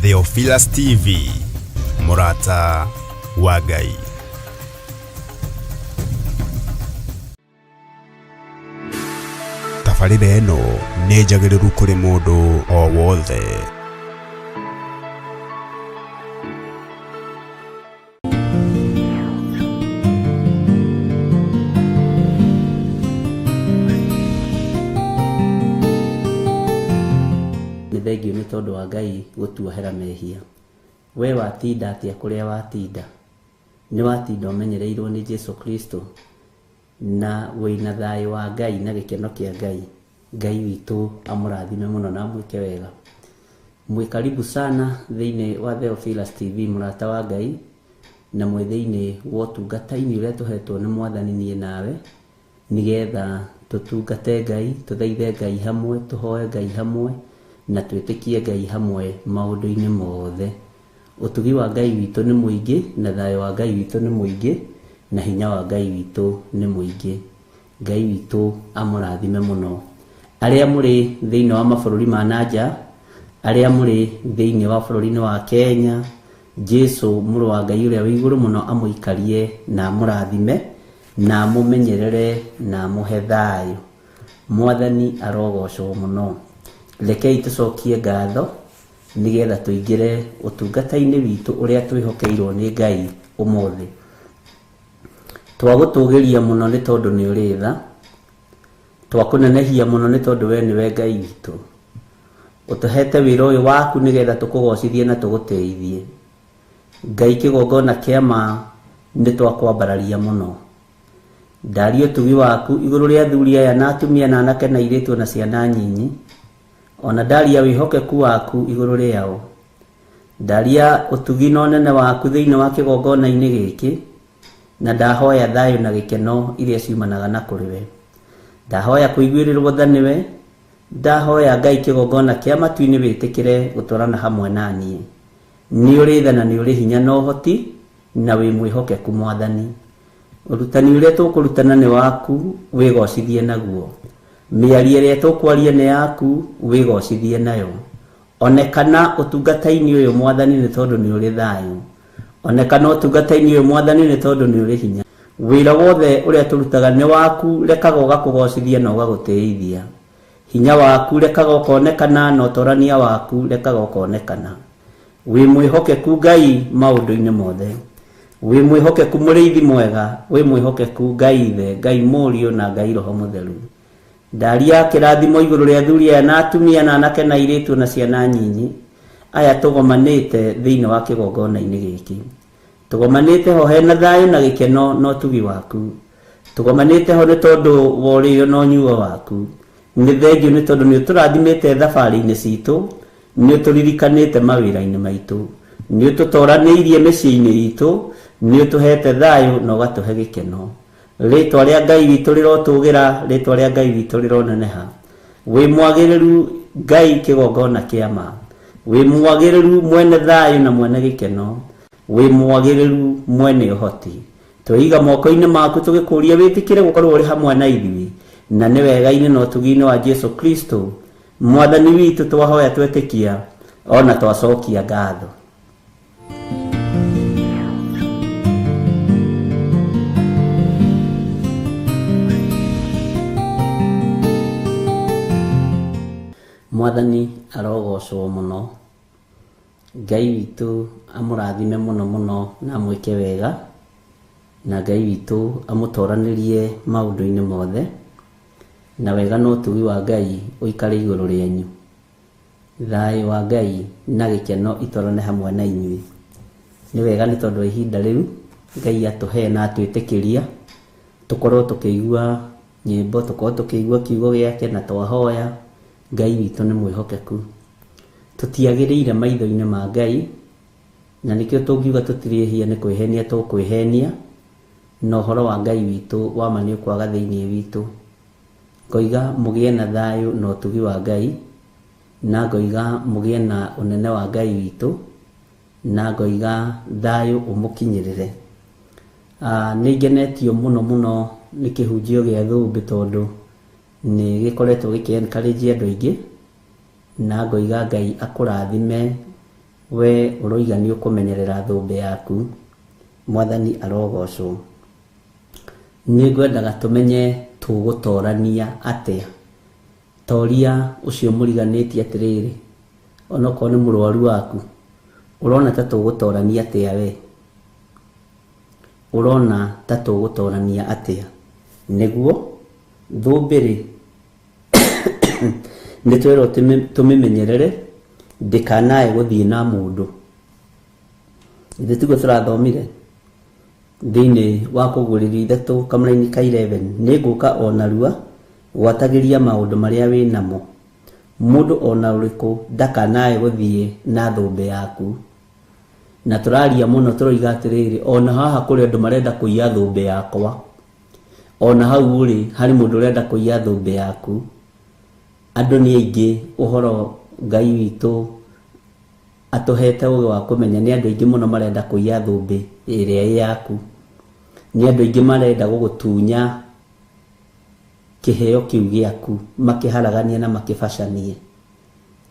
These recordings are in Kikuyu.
Theophilus TV, mũrata wa Ngai. Tabarĩra ĩno nĩ njagĩrĩru kũrĩ mũndũ o wothe. Nĩ thengiũ nĩ tondũ wa Ngai gũtuohera mehia. We watinda atĩa kũrĩa watinda? Nĩ watinda ũmenyereirwo nĩ Jesu Kristo na wĩna thayũ wa Ngai na gĩkeno kĩa Ngai. Ngai witũ amũrathime mũno na amwĩke wega. Mwĩ karibu sana thĩinĩ wa Theophilus TV mũrata wa Ngai, na mwĩ thĩinĩ wa ũtungata-inĩ ũrĩa tũhetwo nĩ Mwathani niĩ nawe, nĩgetha tũtungate Ngai, tũthaithe Ngai hamwe, tũhoe Ngai hamwe, na twĩtĩkie Ngai hamwe maũndũ-inĩ mothe. Ũtugi wa Ngai witũ nĩ mũingĩ, na thayũ wa Ngai witũ nĩ mũingĩ, na hinya wa Ngai witũ nĩ mũingĩ. Ngai witũ amũrathime mũno. Arĩa mũrĩ thĩinĩ wa mabũrũri ma na nja, arĩa mũrĩ thĩinĩ wa bũrũri-inĩ wa Kenya, Jesu mũrũ wa Ngai ũrĩa wĩ igũrũ mũno amũikarie na amũrathime na amũmenyerere na amũhe thayũ. Mwathani arogocwo mũno. Rekei tũcokie ngatho nĩgetha tũingĩre ũtungata-inĩ witũ ũrĩa twĩhokeirwo nĩ Ngai ũmũthĩ. Twagũtũgĩria mũno nĩ tondũ nĩ ũrĩ tha, twakũnenehia mũno nĩ tondũ we nĩwe Ngai witũ. Ũtũhete wĩra ũyũ waku nĩgetha tũkũgocithie na tũgũtĩithie. Ngai kĩgongona kĩa ma nĩ twakwambararia mũno. Ndaria ũtugi waku igũrũ rĩa athuri aya na atumia na anake na airĩtu na ciana nyinyi, ona ndaria wĩhokeku waku igũrũ rĩao. Ndaria ũtugi na ũnene waku thĩinĩ wa kĩgongona-inĩ gĩkĩ, na ndahoya thayũ na gĩkeno iria ciumanaga na kũrĩ we. Ndahoya kũiguĩrĩrwo tha nĩwe, ndahoya Ngai kĩgongona kĩa matu-inĩ wĩtĩkĩre gũtwarana hamwe na niĩ. Nĩ ũrĩ tha na nĩ ũrĩ hinya na ũhoti na wĩ mwĩhokeku Mwathani. Ũrutani ũrĩa tũkũrutana nĩ waku, wĩgocithie naguo. Mĩario ĩrĩa tũkwaria nĩ yaku, wĩgocithie nayo. Onekana ũtungata-inĩ ũyũ Mwathani nĩ tondũ nĩ ũrĩ thayũ. Onekana ũtungata-inĩ ũyũ Mwathani nĩ tondũ nĩ ũrĩ hinya. Wĩra wothe ũrĩa tũrutaga nĩ waku, rekaga ũgakũgocithia na ũgagũtĩithia. Hinya waku rekaga ũkonekana na ũtorania waku rekaga ũkonekana. Wĩ mwĩhokeku Ngai maũndũ-inĩ mothe. Wĩ mwĩhokeku mũrĩithi mwega, wĩ mwĩhokeku Ngai Ithe, Ngai Mũriũ na Ngai Roho Mũtheru. Ndaria kĩrathimo igũrũ rĩa athuri aya na atumia na anake na airĩtu na ciana nyinyi, aya tũgomanĩte thĩinĩ wa kĩgongona-inĩ gĩkĩ. Tũgomanĩte ho hena thayũ na gĩkeno na ũtugi waku. Tũgomanĩte ho nĩ tondũ wa ũrĩo na ũnyuo waku. Nĩ thengiũ nĩ tondũ nĩ ũtũrathimĩte thabarĩ-inĩ citũ, nĩ ũtũririkanĩte mawĩra-inĩ maitũ, nĩ ũtũtoranĩirie mĩciĩ-inĩ itũ, nĩ ũtũhete thayũ na ũgatũhe gĩkeno. Rĩtwa rĩa Ngai witũ rĩrotũgĩra, rĩtwa rĩa Ngai witũ rĩroneneha. Wĩ mwagĩrĩru Ngai kĩgongona kĩa ma. Wĩ mwagĩrĩru mwene thayũ na mwene gĩkeno. Wĩ mwagĩrĩru mwene ũhoti. Tweiga moko-inĩ maku tũgĩkũria wĩtĩkĩre gũkorwo ũrĩ hamwe na ithuĩ, na nĩ wega-inĩ na ũtugi-inĩ wa Jesu Kristo Mwathani witũ twahoya twetĩkia ona twacokia ngatho. Mwathani arogocwo mũno. Ngai witũ amũrathime mũno mũno na amwĩke wega, na Ngai witũ amũtoranĩrie maũndũ-inĩ mothe, na wega na ũtugi wa Ngai ũikare igũrũ rĩanyu. Thayũ wa Ngai na gĩkeno itwarane hamwe na inyuĩ. Nĩ wega nĩ tondũ wa ihinda rĩu Ngai atũhe na atwĩtĩkĩria tũkorwo tũkĩigua nyĩmbo, tũkorwo tũkĩigua kiugo gĩake na twahoya. Ngai witũ nĩ mwĩhokeku. Tũtiagĩrĩire maitho-inĩ ma Ngai, na nĩkĩo tũngiuga tũtirĩ ehia nĩ kwĩhenia tũkwĩhenia, na ũhoro wa Ngai witũ wa ma nĩ ũkwaga thĩinĩ witũ. Ngoiga mũgĩe na thayũ na ũtugi wa Ngai, na ngoiga mũgĩe na ũnene wa Ngai witũ, na ngoiga thayũ ũmũkinyĩrĩre. Nĩ ngenetio mũno mũno nĩ kĩhunjio gĩa thũmbĩ tondũ nĩ gĩkoretwo gĩkĩ encourage andũ aingĩ, na ngoiga Ngai akũrathime We ũroiga nĩ ũkũmenyerera thũmbĩ yaku. Mwathani arogocwo. Nĩ ngwendaga tũmenye tũgũtorania atĩa. Toria ũcio mũriganĩtie atĩrĩrĩ, onokorwo nĩ mũrwaru waku, ũrona ta tũgũtorania atĩa we? Ũrona ta tũgũtorania atĩa? Nĩguo thũmbĩ rĩ, nĩ twerwo tũmĩmenyerere ndĩkanae gũthiĩ na mũndũ. Ithuĩ tiguo tũrathomire thĩinĩ wa kũguũrĩrio 3 kamũraini ka 11, nĩ ngũka o narua gwatagĩria maũndũ marĩa wĩ namo. Mũndũ ona ũrĩkũ ndakanae gũthiĩ na thũmbĩ yaku. Na tũraria mũno tũroiga atĩrĩrĩ, ona haha kũrĩ andũ marenda kũiya thũmbĩ yakwa. Ona hau rĩ, harĩ mũndũ ũrenda kũiya thũmbĩ yaku. Andũ nĩ aingĩ, ũhoro Ngai witũ atũhete ũgĩ wa kũmenya nĩ andũ aingĩ mũno marenda kũiya thũmbĩ ĩrĩa ĩ yaku. Nĩ andũ aingĩ marenda gũgũtunya kĩheo kĩu gĩaku, makĩharaganie na makĩbacanie.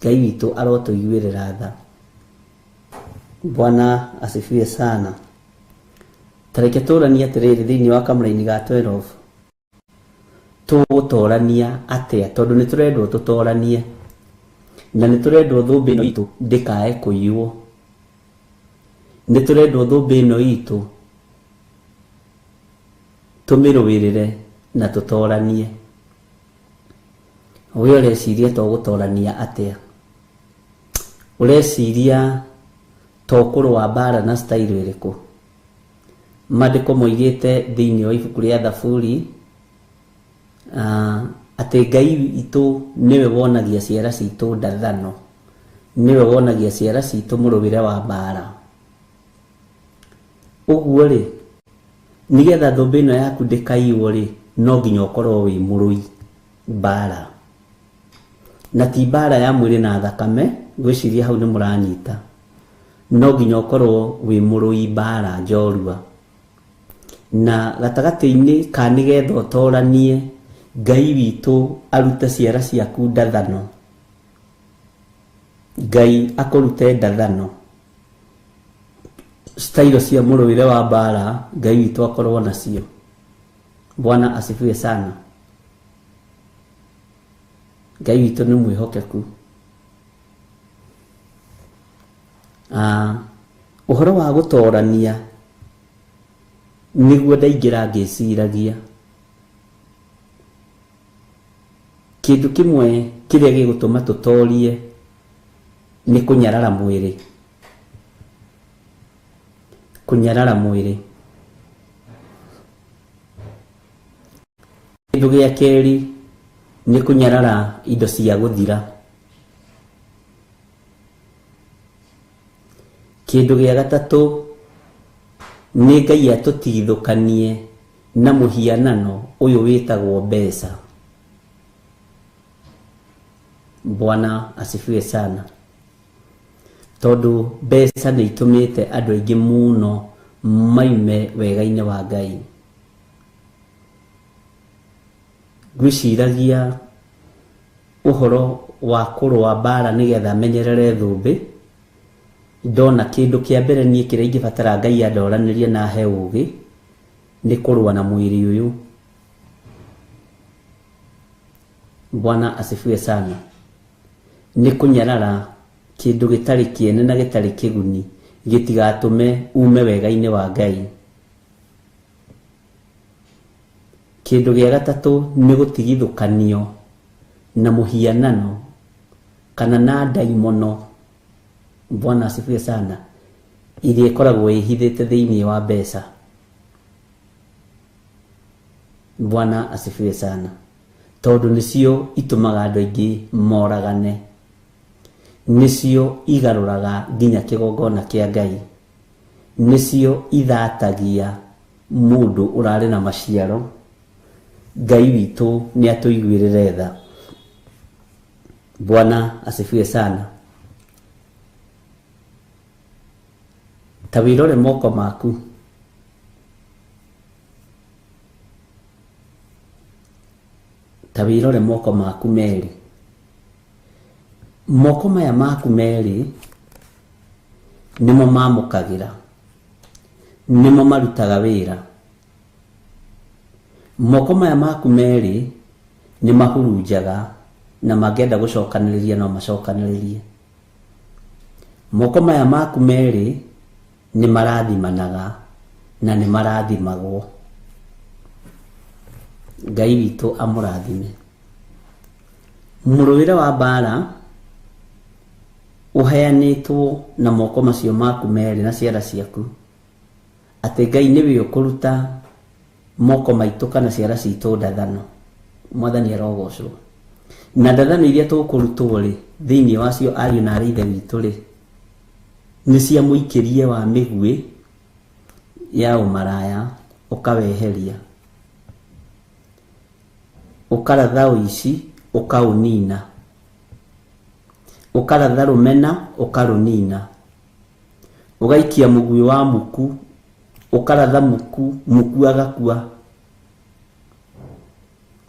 Ngai witũ arotũiguĩrĩra tha. Bwana asifiwe sana. Tareke tũranie atĩrĩrĩ thĩinĩ wa kamũraini ga 12. Tũgũtorania atĩa? Tondũ nĩ tũrendwo tũtoranie. Na nĩ tũrendwo thũmbĩ ĩno itũ ndĩkae kũiywo. Nĩ tũrendwo thũmbĩ ĩno itũ tũmĩrũĩrĩre na tũtoranie. We ũreciria to gũtorania atĩa? Ũreciria to kũrũa mbara na style ĩrĩkũ? Maandĩko moigĩte thĩinĩ wa ibuku rĩa Thaburi, atĩ Ngai witũ nĩwe wonagia ciara citũ ndathano, nĩwe wonagia ciara citũ mũrũĩre wa mbara. Ũguo rĩ, nĩgetha thũmbĩ ĩno yaku ndĩkaiywo rĩ, no nginya ũkorwo wĩ mũrũi mbara. Na ti mbara ya mwĩrĩ na thakame, ngwĩciria hau nĩ mũranyita. No nginya ũkorwo wĩ mũrũi mbara njorua. Na gatagatĩ-inĩ ka nĩgetha ũtoranie, Ngai witũ arute ciara ciaku ndathano. Ngai akũrute ndathano. Style cia mũrũĩre wa mbara, Ngai witũ akorwo nacio. Bwana asifiwe sana. Ngai witũ nĩ mwĩhokeku. Ũhoro wa gũtorania nĩguo ndaingĩra ngĩciragia. Kĩndũ kĩmwe kĩrĩa gĩgũtũma tũtorie nĩ kũnyarara mwĩrĩ. Kũnyarara mwĩrĩ. Kĩndũ gĩa kerĩ nĩ kũnyarara indo cia gũthira. Kĩndũ gĩa gatatũ nĩ Ngai atũtigithũkanie na mũhianano ũyũ wĩtagwo mbeca. Bwana asifiwe sana. Tondũ mbeca nĩ itũmĩte andũ aingĩ mũno maume wega-inĩ wa Ngai. Ngwĩciragia ũhoro wa kũrũa mbara nĩgetha menyerere thũmbĩ, ndona kĩndũ kĩa mbere niĩ kĩrĩa ingĩbatara Ngai andoranĩrie na ahe ũgĩ, nĩ kũrũa na mwĩrĩ ũyũ. Bwana asifiwe sana. Nĩ kũnyarara kĩndũ gĩtarĩ kĩene na gĩtarĩ kĩguni gĩtigatũme ume wega-inĩ wa Ngai. Kĩndũ gĩa gatatũ nĩ gũtigithũkanio na mũhianano kana na ndaimono. Bwana asifiwe sana. Iria ĩkoragwo ĩhithĩte thĩinĩ wa mbeca. Bwana asifiwe sana. Tondũ nĩcio itũmaga andũ aingĩ moragane. Nĩcio igarũraga nginya kĩgongona kĩa Ngai. Nĩcio ithatagia mũndũ ũrarĩ na maciaro. Ngai witũ nĩ atũiguĩrĩre tha. Bwana asifiwe sana. Ta wĩrore moko maku. Ta wĩrore moko maku merĩ. Moko maya maku merĩ Nĩmo mamũkagĩra, nĩmo marutaga wĩra. Moko maya maku merĩ nĩ mahurunjaga, na mangĩenda gũcokanĩrĩria no macokanĩrĩrie. Moko maya maku merĩ nĩ marathimanaga na nĩ marathimagwo. Ngai witũ amũrathime. Mũrũĩre wa mbara ũheanĩtwo na moko macio maku merĩ na ciara ciaku, atĩ Ngai nĩwe ũkũruta moko maitũ kana ciara citũ ndathano. Mwathani arogocwo. Na ndathano iria tũkũrutwo rĩ, thĩinĩ wacio ariũ na arĩ ithe witũ rĩ, nĩ cia mũikĩrie wa mĩguĩ ya ũmaraya ũkaweheria, ũkaratha ũici ũkaũnina, ũkaratha rũmena ũkarũnina, ũgaikia mũguĩ wa muku, ũkaratha muku, muku agakua.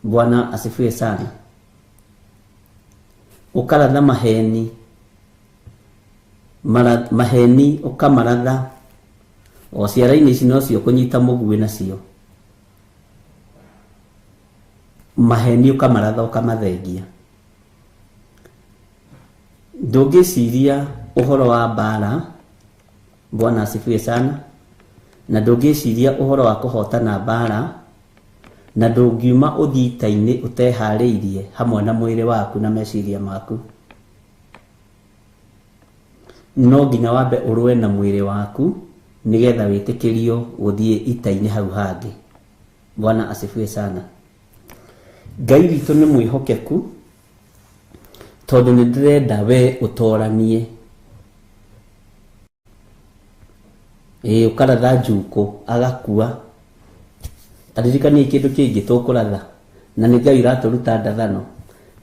Bwana asifiwe sana. Ũkaratha maheni, maheni ũkamaratha, o ciara-inĩ ici nocio kũnyita mũguĩ nacio, maheni ũkamaratha ũkamathengia. Ndũngĩciria ũhoro wa mbara, Bwana asifiwe sana, na ndũngĩciria ũhoro wa kũhotana mbara, na ndũngiuma ũthiĩ ita-inĩ ũteharĩirie hamwe na mwĩrĩ waku na meciria maku. No nginya wambe ũrũe na mwĩrĩ waku nĩgetha wĩtĩkĩrio gũthiĩ ita-inĩ hau hangĩ. Bwana asifiwe sana. Ngai witũ nĩ mwĩhokeku, tondũ nĩ ndĩrenda we ũtoranie. Ĩĩ, ũkaratha njukũ agakua. Aririkanie kĩndũ kĩngĩ tũkũratha, na nĩ Ngai ũratũruta ndathano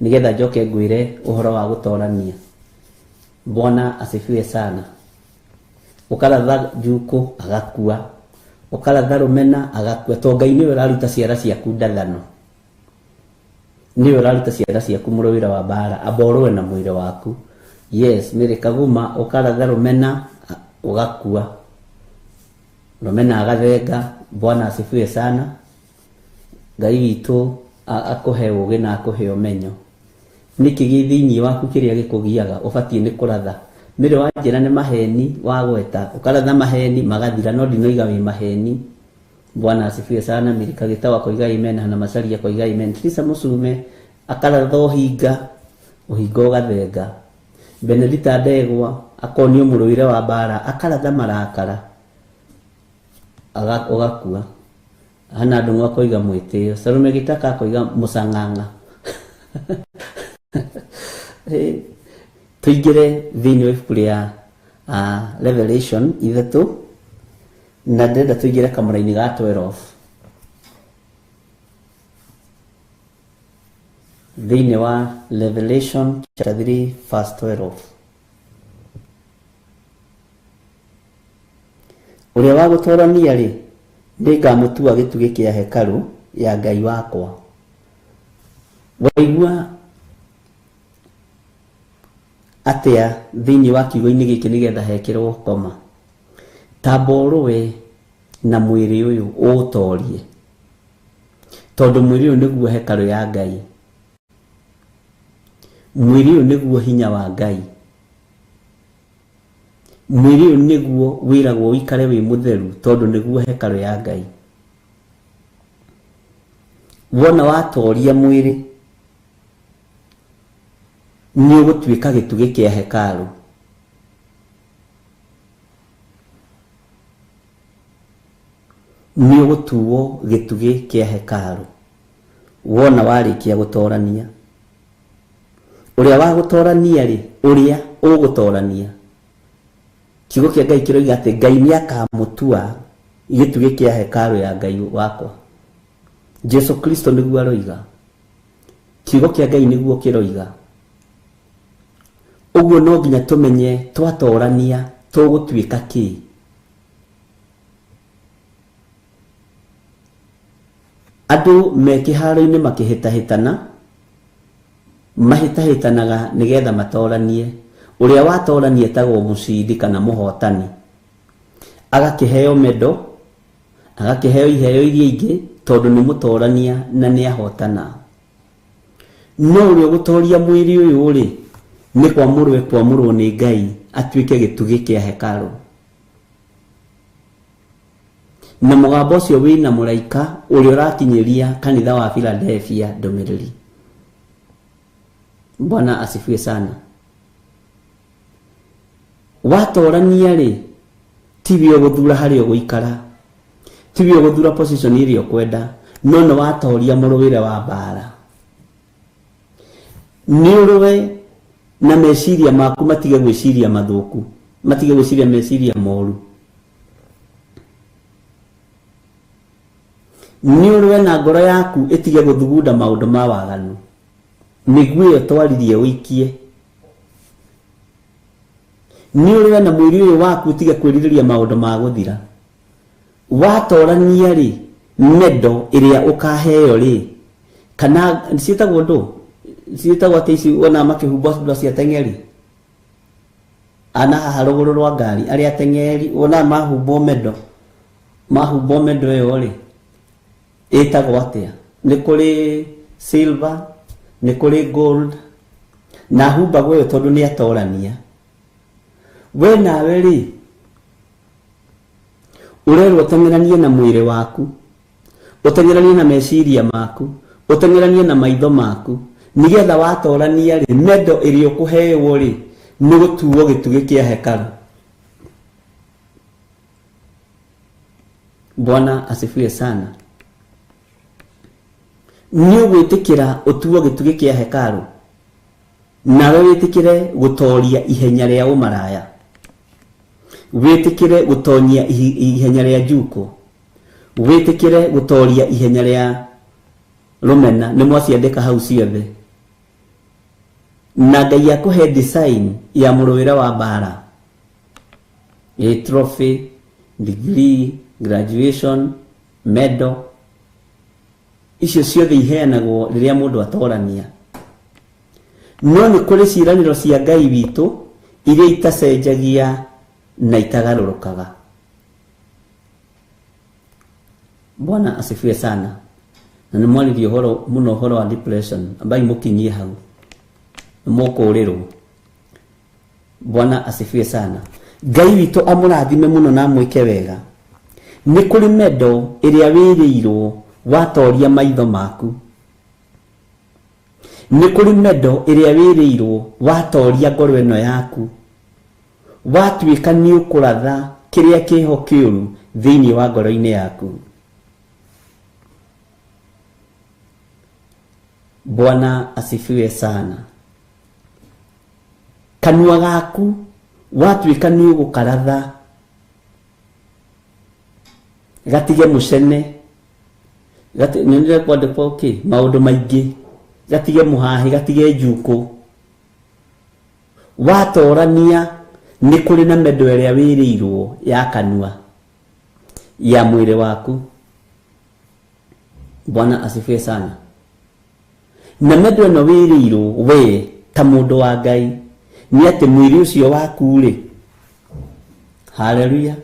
nĩgetha njoke ngwĩre ũhoro wa gũtorania. Bwana asifiwe sana. Ũkaratha njukũ agakua, ũkaratha rũmena agakua, to Ngai nĩwe ũraruta ciara ciaku ndathano, nĩwe ũraruta ciara ciaku mũrũĩre wa mbara, amba ũrũe na mwĩrĩ waku. Yes, Mary Kaguma, ũkaratha rũmena ũgakua, rũmena agathenga. Bwana asifiwe sana. Ngai witũ akũhe ũgĩ na akũhe ũmenyo. Nĩkĩ gĩ thĩinĩ waku kĩrĩa gĩkũgiaga ũbatiĩ nĩ kũratha? Mĩrĩ wa njĩra nĩ maheni wagweta, ũkaratha maheni magathira, no ndinoiga wĩ maheni. Bwana asifiwe sana. Mary Kagĩtawa akoiga amen, Hana Macharia akoiga amen, Teresa Mũcume akaratha ũhinga, ũhinga ũgathenga. Benedita Ndegwa akonio mũrũĩre wa mbara, akaratha marakara ũgakua. Hana Ndung'u akoiga mwĩtĩo, Salome Gĩtaka akoiga mũcang'ang'a. Tũingĩre thĩinĩ wa ibuku rĩa Revelation 3, na ndĩrenda tũingĩre kamũra-inĩ ga 12. Thĩinĩ wa Revelation chapter 3 verse 12. Ũrĩa wa gũtorania rĩ, nĩngamũtua gĩtugĩ kĩa hekarũ ya Ngai wakwa. Waigua atĩa thĩinĩ wa kiugo-inĩ gĩkĩ nĩgetha hekĩrwo koma? Tamba ũrũe na mwĩrĩ ũyũ ũũtorie, tondũ mwĩrĩ ũyũ nĩguo hekarũ ya Ngai, mwĩrĩ ũyũ nĩguo hinya wa Ngai, mwĩrĩ ũyũ nĩguo wĩragwo ũikare wĩ mũtheru, tondũ nĩguo hekarũ ya Ngai. Wona watoria mwĩrĩ nĩ ũgũtuĩka gĩtugĩ kĩa hekarũ. Nĩ ũgũtuo gĩtugĩ kĩa hekarũ wona warĩkia gũtorania. Ũrĩa wa gũtorania rĩ, ũrĩa ũgũtorania, kiugo kĩa Ngai kĩroiga atĩ Ngai nĩ akamũtua gĩtugĩ kĩa hekarũ ya Ngai wakwa. Jesu Kristo nĩguo aroiga, kiugo kĩa Ngai nĩguo kĩroiga. Ũguo no nginya tũmenye twatorania tũgũtuĩka kĩ. Andũ me kĩharo-inĩ makĩhĩtahĩtana, mahĩtahĩtanaga nĩgetha matoranie. Ũrĩa watorania etagwo mũcindi kana mũhotani, agakĩheo medal, agakĩheo iheo iria ingĩ tondũ nĩ mũtorania na nĩ ahotana. No ũrĩa ũgũtoria mwĩrĩ ũyũ rĩ, nĩ kwamũrwo ekwamũrwo nĩ Ngai atuĩke gĩtugĩ kĩa hekarũ. Na mũgambo ũcio wĩna mũraika ũrĩa ũrakinyĩria kanitha wa Philadelphia ndũmĩrĩri. Bwana asifiwe sana. Watorania rĩ, tiwe ũgũthura harĩa ũgũikara, tiwe ũgũthura position ĩrĩa ũkwenda, no nĩ watoria mũrũĩre wa mbara. Nĩ ũrũe na meciria maku matige gwĩciria mathũku, matige gwĩciria meciria moru. Nĩ ũrũe na ngoro yaku ĩtige gũthugunda maũndũ ma waganu, mĩguĩ ĩyo twaririe ũikie. Nĩ ũrũe na mwĩrĩ ũyũ waku ũtige kwĩrirĩria maũndũ ma gũthira. Watorania rĩ, mendo ĩrĩa ũkaheo rĩ, kana ciĩtagwo ndũ, ciĩtagwo atĩ ici wona makĩhumbwo andũ acio ateng'eri ana haha rũgũrũ rwa ngari, arĩa ateng'eri wona mahumbwo mendo, mahumbwo mendo ĩyo rĩ, ĩtagwo atĩa? Nĩ kũrĩ silver, nĩ kũrĩ gold, na humbagwo ĩyo tondũ nĩ atorania. We nawe rĩ, ũrerwo ũteng'eranie na mwĩrĩ waku, ũteng'eranie na meciria maku, ũteng'eranie na maitho maku, nĩgetha watorania rĩ, mendo ĩrĩa ũkũheo rĩ, nĩ gũtuo gĩtugĩ kĩa hekarũ. Bwana asifiwe sana. Nĩ ũgwĩtĩkĩra ũtuo gĩtugĩ kĩa hekarũ, nawe wĩtĩkĩre gũtoria ihenya rĩa ũmaraya, wĩtĩkĩre gũtoria ihenya rĩa njuko, wĩtĩkĩre gũtoria ihenya rĩa rũmena. Nĩ mwaciandĩka hau ciothe. Na Ngai akũhe design ya mũrũĩre wa mbara, a trophy, degree, graduation, medal, icio ciothe iheanagwo rĩrĩa mũndũ atorania. No nĩ kũrĩ ciĩranĩro cia Ngai witũ iria itacenjagia na itagarũrũkaga. Bwana asifiwe sana. Na nĩ mwaririe ũhoro mũno, ũhoro wa depression, ambai mũkinyie hau mũkũrĩrwo. Bwana asifiwe sana. Ngai witũ amũrathime mũno na amwĩke wega. Nĩ kũrĩ mendo ĩrĩa wĩrĩirwo watoria maitho maku. Nĩ kũrĩ mendo ĩrĩa wĩrĩirwo watoria ngoro ĩno yaku, watuĩka nĩ ũkũratha kĩrĩa kĩho kĩũru thĩinĩ wa ngoro-inĩ yaku. Bwana asifiwe sana. Kanua gaku watuĩka nĩ ũgũkaratha gatige mũcene, nĩ kwandĩkwo kĩ maũndũ maingĩ, gatige mũhahi, gatige njukũ. Watorania nĩ kũrĩ na mendo ĩrĩa wĩrĩirwo ya kanua ya mwĩrĩ waku. Bwana asifiwe sana. Na mendo ĩno wĩrĩirwo we ta mũndũ wa Ngai nĩ atĩ mwĩrĩ ũcio waku rĩ, haleluya,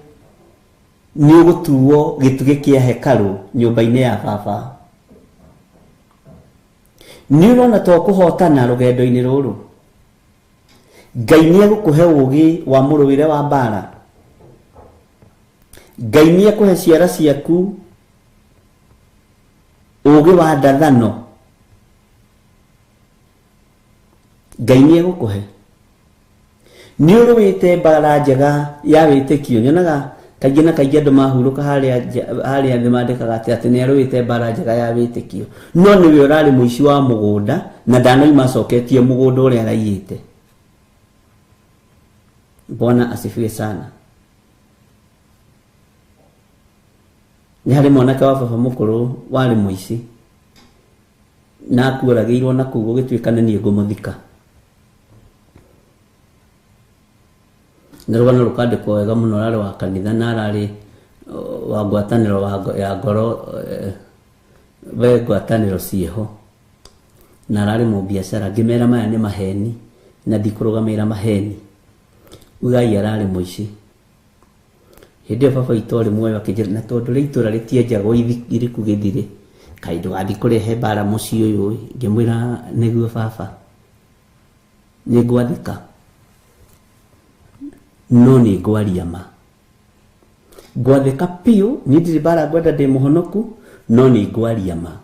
nĩ ũgũtuo gĩtugĩ kĩa hekarũ nyũmba-inĩ ya baba. Nĩ ũrona to kũhotana rũgendo-inĩ rũrũ, Ngai nĩ egũkũhe ũũgĩ wa mũrũĩre wa mbara. Ngai nĩ ekũhe ciara ciaku ũũgĩ wa ndathano. Ngai nĩ egũkũhe. Nĩ ũrũĩte mbara njega ya wĩtĩkio. Nyonaga kaingĩ na kaingĩ andũ mahurũka harĩa thĩ mandĩkaga atĩ nĩ arũĩte mbara njega ya wĩtĩkio, no nĩwe ũrarĩ mũici wa mũgũnda na ndanoima acoketie mũgũnda ũrĩa araiyĩte. Bwana asifiwe sana. Nĩ harĩ mwanake wa baba mũkũrũ warĩ mũici na akuoragĩirwo na kũu gũgĩtuĩka nĩ niĩ ngũmũthika. Na rũgano rũkandĩkwo wega mũno, ararĩ wa kanitha na ararĩ wa ngwatanĩro ya ngoro, we ngwatanĩro ciĩho, na ararĩ mũbiacara. Ngĩmera maya nĩ maheni, Na ndikũrũgamĩrĩra maheni. Ugai ararĩ mũici. Hĩndĩ ĩyo baba witũ arĩ muoyo akĩnjĩra, na tondũ rĩ itũra rĩtienjagwo iriku gĩthirĩ, kaĩ ndũgathiĩ kũrehe mbara mũciĩ ũyũ ĩ. Ngĩmwĩra nĩguo baba, nĩngwathĩka, no nĩ ngwaria ma. Ngwathĩka biũ, niĩ ndirĩ mbara ngwenda, ndĩ mũhonoku, no nĩ ngwaria ma.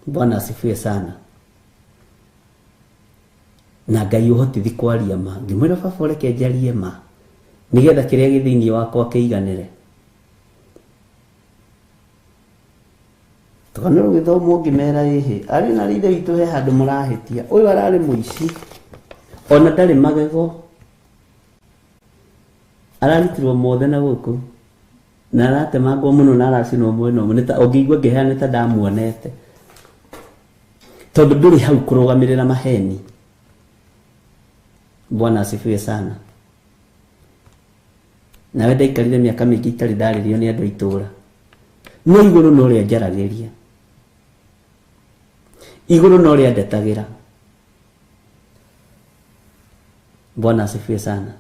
Bwana asifiwe sana. Na Ngai ũhotithi kwaria ma. Ngĩmwĩra baba ũreke njarie ma, nĩgetha kĩrĩa gĩ thĩinĩ wakwa kĩiganĩre. Tũkanua rũgĩthomwo ngĩmera ĩhĩ, arĩ na ithe witũ he handũ mũrahĩtia, ũyũ ararĩ mũici, ona ndarĩ magego, ararutirwo mothe na gũkũ, na aratemangwo mũno na aracinwo mwena ũmwe, nĩ ta ũngĩigua ngĩheana nĩ ta ndamuonete, tondũ ndũrĩ hau kũrũgamĩrĩra maheni. Bwana asifiwe sana. Nawe ndaikarire mĩaka mĩingĩ itarĩ ndarĩrio nĩ andũ a itũũra, no igũrũ no rĩa njaragĩria, igũrũ no rĩa ndetagĩra. Bwana asifiwe sana.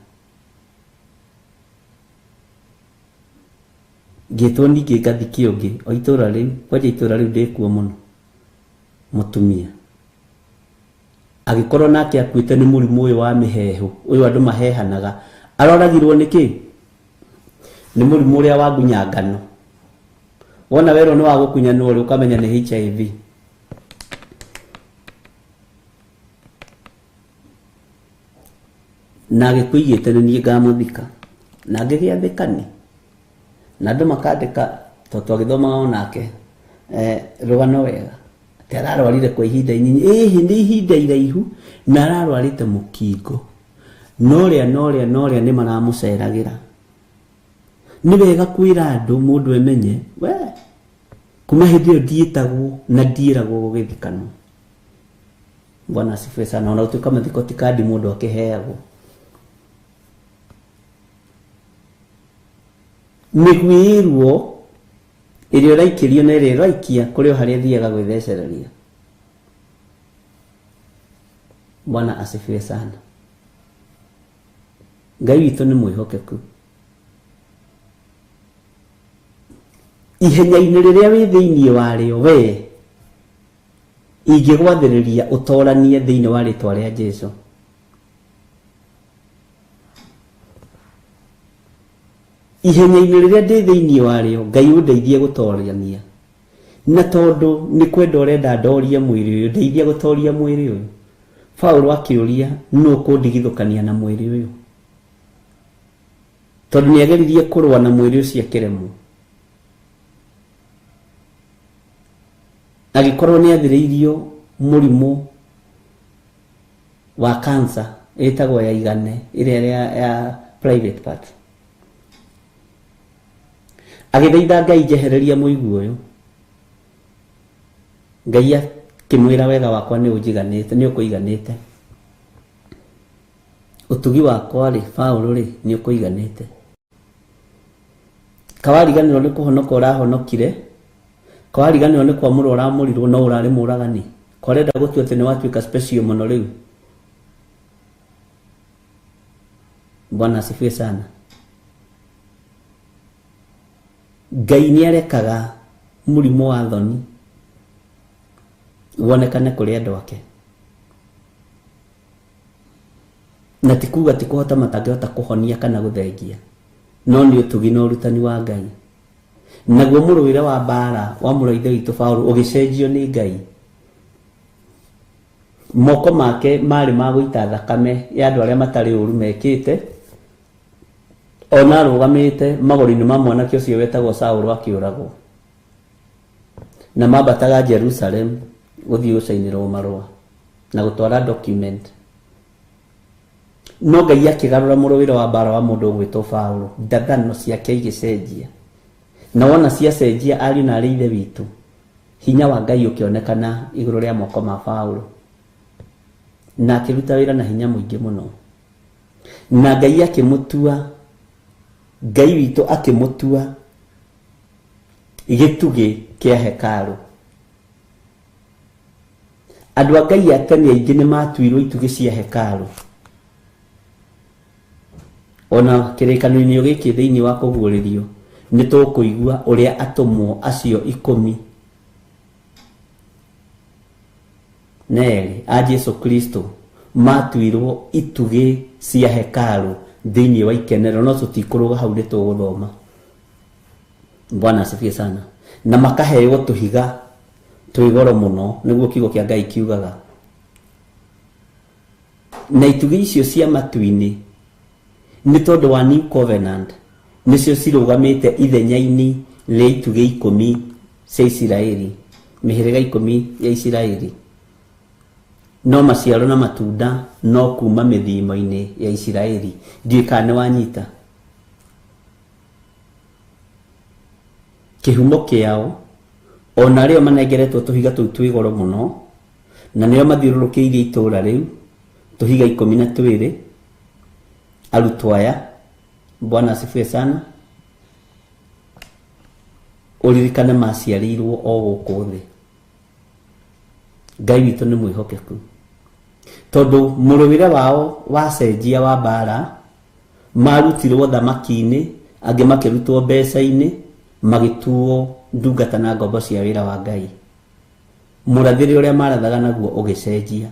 Ngĩtwo ningĩ ngathikio ũngĩ o itũũra rĩu, kwanja itũũra rĩu ndĩkuo mũno, mũtumia agĩkorwo nake akuĩte nĩ mũrimũ ũyũ wa mĩheehũ, ũyũ andũ mahehanaga. Aroragirwo nĩ kĩ? Nĩ mũrimũ ũrĩa wa ngunyangano. Wona werwo nĩ wa gũkunyanwo rĩ, ũkamenya nĩ HIV. Na agĩkũigĩte nĩ niĩ ngamũthika, na ngĩgĩathĩkani, na andũ makandĩka tondũ twagĩthomaga onake rũgano wega, atĩ ararwarire kwa ihinda inyinyi, ĩhĩ nĩ ihinda iraihu, na ararwarĩte mũkingo, norĩa norĩa norĩa nĩ maramũceragĩra. Nĩ wega kwĩra andũ mũndũ emenye, we kuma hĩndĩ ĩyo ndiĩtagwo na ndiĩragwo gũgĩthikanwo. Bwana asifiwe sana. Ona gũtuĩka mathiko ti kandi mũndũ akĩheagwo. Mĩguĩrwo ĩrĩa ũraikĩrio na ĩrĩa ĩraikia kũrĩ o harĩa ĩthiaga gwĩthecereria. Bwana asifiwe sana. Ngai witũ nĩ mwĩhokeku. Ihenya-inĩ rĩrĩa wĩ thĩinĩ warĩo we, ingĩgwathĩrĩria ũtoranie thĩinĩ wa rĩtwa rĩa Jesũ. Ihenya-inĩ rĩrĩa ndĩ thĩinĩ warĩo, Ngai ũndeithie gũtorania. Na tondũ nĩ kwenda ũrenda ndorie mwĩrĩ ũyũ, ndeithia gũtoria mwĩrĩ ũyũ. Paũlũ akĩũria, nũ ũkũndigithũkania na mwĩrĩ ũyũ? Tondũ nĩ ageririe kũrũa na mwĩrĩ ũcio akĩremwo. Agĩkorwo nĩ athĩrĩirio mũrimũ wa cancer ĩtagwo ya igane, ĩrĩa ya private part. Agĩthaitha Ngai njehereria mũigua ũyũ. Ngai akĩmwĩra wega wakwa nĩ ũnjiganĩte, nĩ ũkũiganĩte. Ũtugi wakwa rĩ, Paũlũ rĩ, nĩ ũkũiganĩte. Kawariganĩrwo nĩ kũhonoka ũrahonokire, kawariganĩrwo nĩ kwamũrwo ũramũrirwo, no ũrarĩ mũragani. Kwarenda gũtua atĩ nĩ watuĩka special mũno rĩu. Bwana asifiwe sana. Ngai nĩ arekaga mũrimũ wa thoni wonekane kũrĩ andũ ake. Na ti kuga ti kũhota matangĩhota kũhonia kana gũthengia, no nĩ ũtugi na ũrutani wa Ngai. Naguo mũrũĩre wa mbara wa mũrũ wa ithe witũ Paũlũ ũgĩcenjio nĩ Ngai. Moko make marĩ ma gũita thakame ya andũ arĩa matarĩ ũru mekĩte, ona arũgamĩte magũrũ-inĩ ma mwanake ũcio wetagwo Saũlũ akĩũragwo. Na mambataga Jerusalem gũthiĩ gũcainĩrwo marũa na gũtwara document. No Ngai akĩgarũra mũrũĩre wa mbara wa mũndũ ũgwĩtwo Paũlũ, ndathano ciake igĩcenjia. Na wona ciacenjia ariũ na arĩ ithe witũ, hinya wa Ngai ũkĩonekana igũrũ rĩa moko ma Paũlũ. Na akĩruta wĩra na hinya mũingĩ mũno. Na Ngai akĩmũtua, Ngai witũ akĩmũtua gĩtugĩ kĩa hekarũ. Andũ a Ngai a tene aingĩ nĩ matuirwo itugĩ cia hekarũ. Ona kĩrĩkanĩro-inĩ gĩkĩ thĩinĩ wa kũguũrĩrio nĩ tũkũigua ũrĩa atũmwo acio 12 a Jesu Kristo matuirwo itugĩ cia hekarũ thĩinĩ wa ikenero, no tũtikũrũga hau nĩ tũgũthoma. Bwana asifiwe sana. Na makaheo tũhiga twĩ goro mũno, nĩguo kiugo kĩa Ngai kiugaga. Na itugĩ icio cia matu-inĩ nĩ tondũ wa New Covenant nĩcio cirũgamĩte ithenya-inĩ rĩa itugĩ 10 cia Isiraeli, mĩhĩrĩga 10 ya Isiraeli. No maciaro na matunda no kuma mĩthimo-inĩ ya Isiraeli. Ndiũĩ kana nĩ wanyita. Kĩhumo kĩao ona rĩo manengeretwo tũhiga tũu twĩ goro mũno, na nĩo mathiũrũrũkĩirie itũũra rĩu tũhiga 12. Arutwo aya, Bwana asifiwe sana, ũririkane maciarĩirwo o gũkũ thĩ. Ngai witũ nĩ mwĩhokeku, tondũ mũrũĩre wao wacenjia wa mbara, marutirwo thamaki-inĩ, angĩ makĩrutwo mbeca-inĩ, magĩtuo ndungata na ngombo cia wĩra wa Ngai. Mũrathĩre ũrĩa marathaga naguo ũgĩcenjia.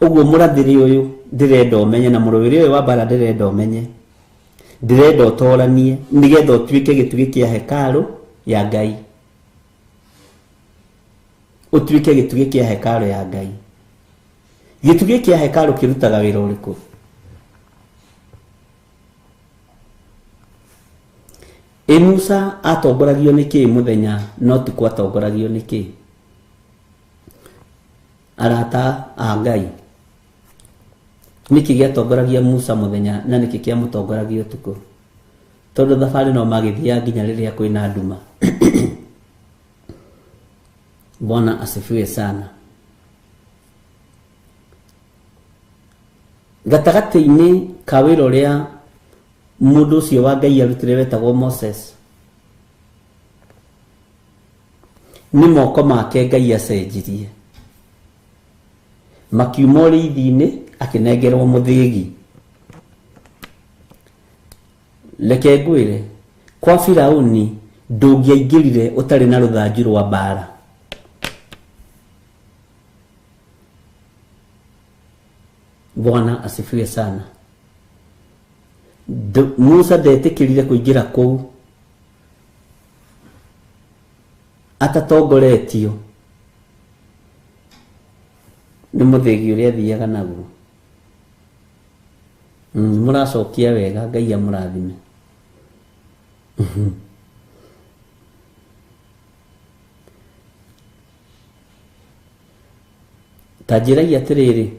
Ũguo mũrathĩre ũyũ ndĩrenda ũmenye, na mũrũĩre ũyũ wa mbara ndĩrenda ũmenye, ndĩrenda ũtoranie nĩgetha ũtuĩke gĩtugĩ kĩa hekarũ ya Ngai. Ũtuĩke gĩtugĩ kĩa hekarũ ya Ngai. Gĩtugĩ kĩa hekarũ kĩrutaga wĩra ũrĩkũ? Ĩ Musa atongoragio nĩ kĩĩ mũthenya, no ti kwatongoragio nĩ kĩĩ? Arata a Ngai, nĩkĩ gĩatongoragia Musa mũthenya na nĩkĩ kĩamũtongoragia ũtukũ? Tondũ thabarĩ no magĩthiaga nginya rĩrĩa kwĩna nduma. Bwana asifiwe sana. Gatagatĩ-inĩ ka wĩra ũrĩa mũndũ ũcio wa Ngai arutire wetagwo Moses, nĩ moko make Ngai acenjirie. Makiuma ũrĩithi-inĩ akĩnengerwo mũthĩgi. Reke ngwĩre, kwa Firauni ndũngĩaingĩrire ũtarĩ na rũthanju rwa mbara. Bwana asifiwe sana. Musa ndetĩkĩrire kũingĩra kũu atatongoretio nĩ mũthĩgi ũrĩa athiaga naguo. Mũracokia wega, Ngai amũrathime. Ta njĩrai atĩrĩrĩ,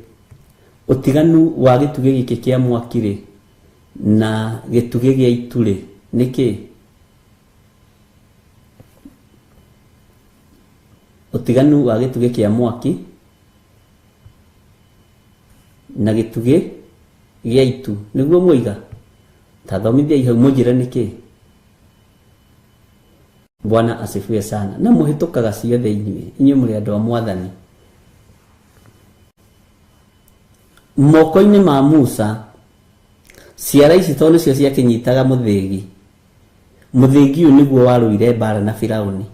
ũtiganu wa gĩtugĩ gĩkĩ kĩa mwaki rĩ na gĩtugĩ gĩa itu rĩ nĩ kĩĩ? Ũtiganu wa gĩtugĩ kĩa mwaki na gĩtugĩ gĩa itu nĩguo mũiga? Ta thomithiai hau mũnjĩre nĩ kĩĩ. Bwana asifiwe sana. Na mũhĩtũkaga ciothe inyuĩ, inyuĩ mũrĩ andũ a Mwathani. Moko-inĩ ma Musa ciara ici tondũ nĩcio ciakĩnyitaga mũthĩgi. Mũthĩgi ũyũ nĩguo warũire mbara na Firauni.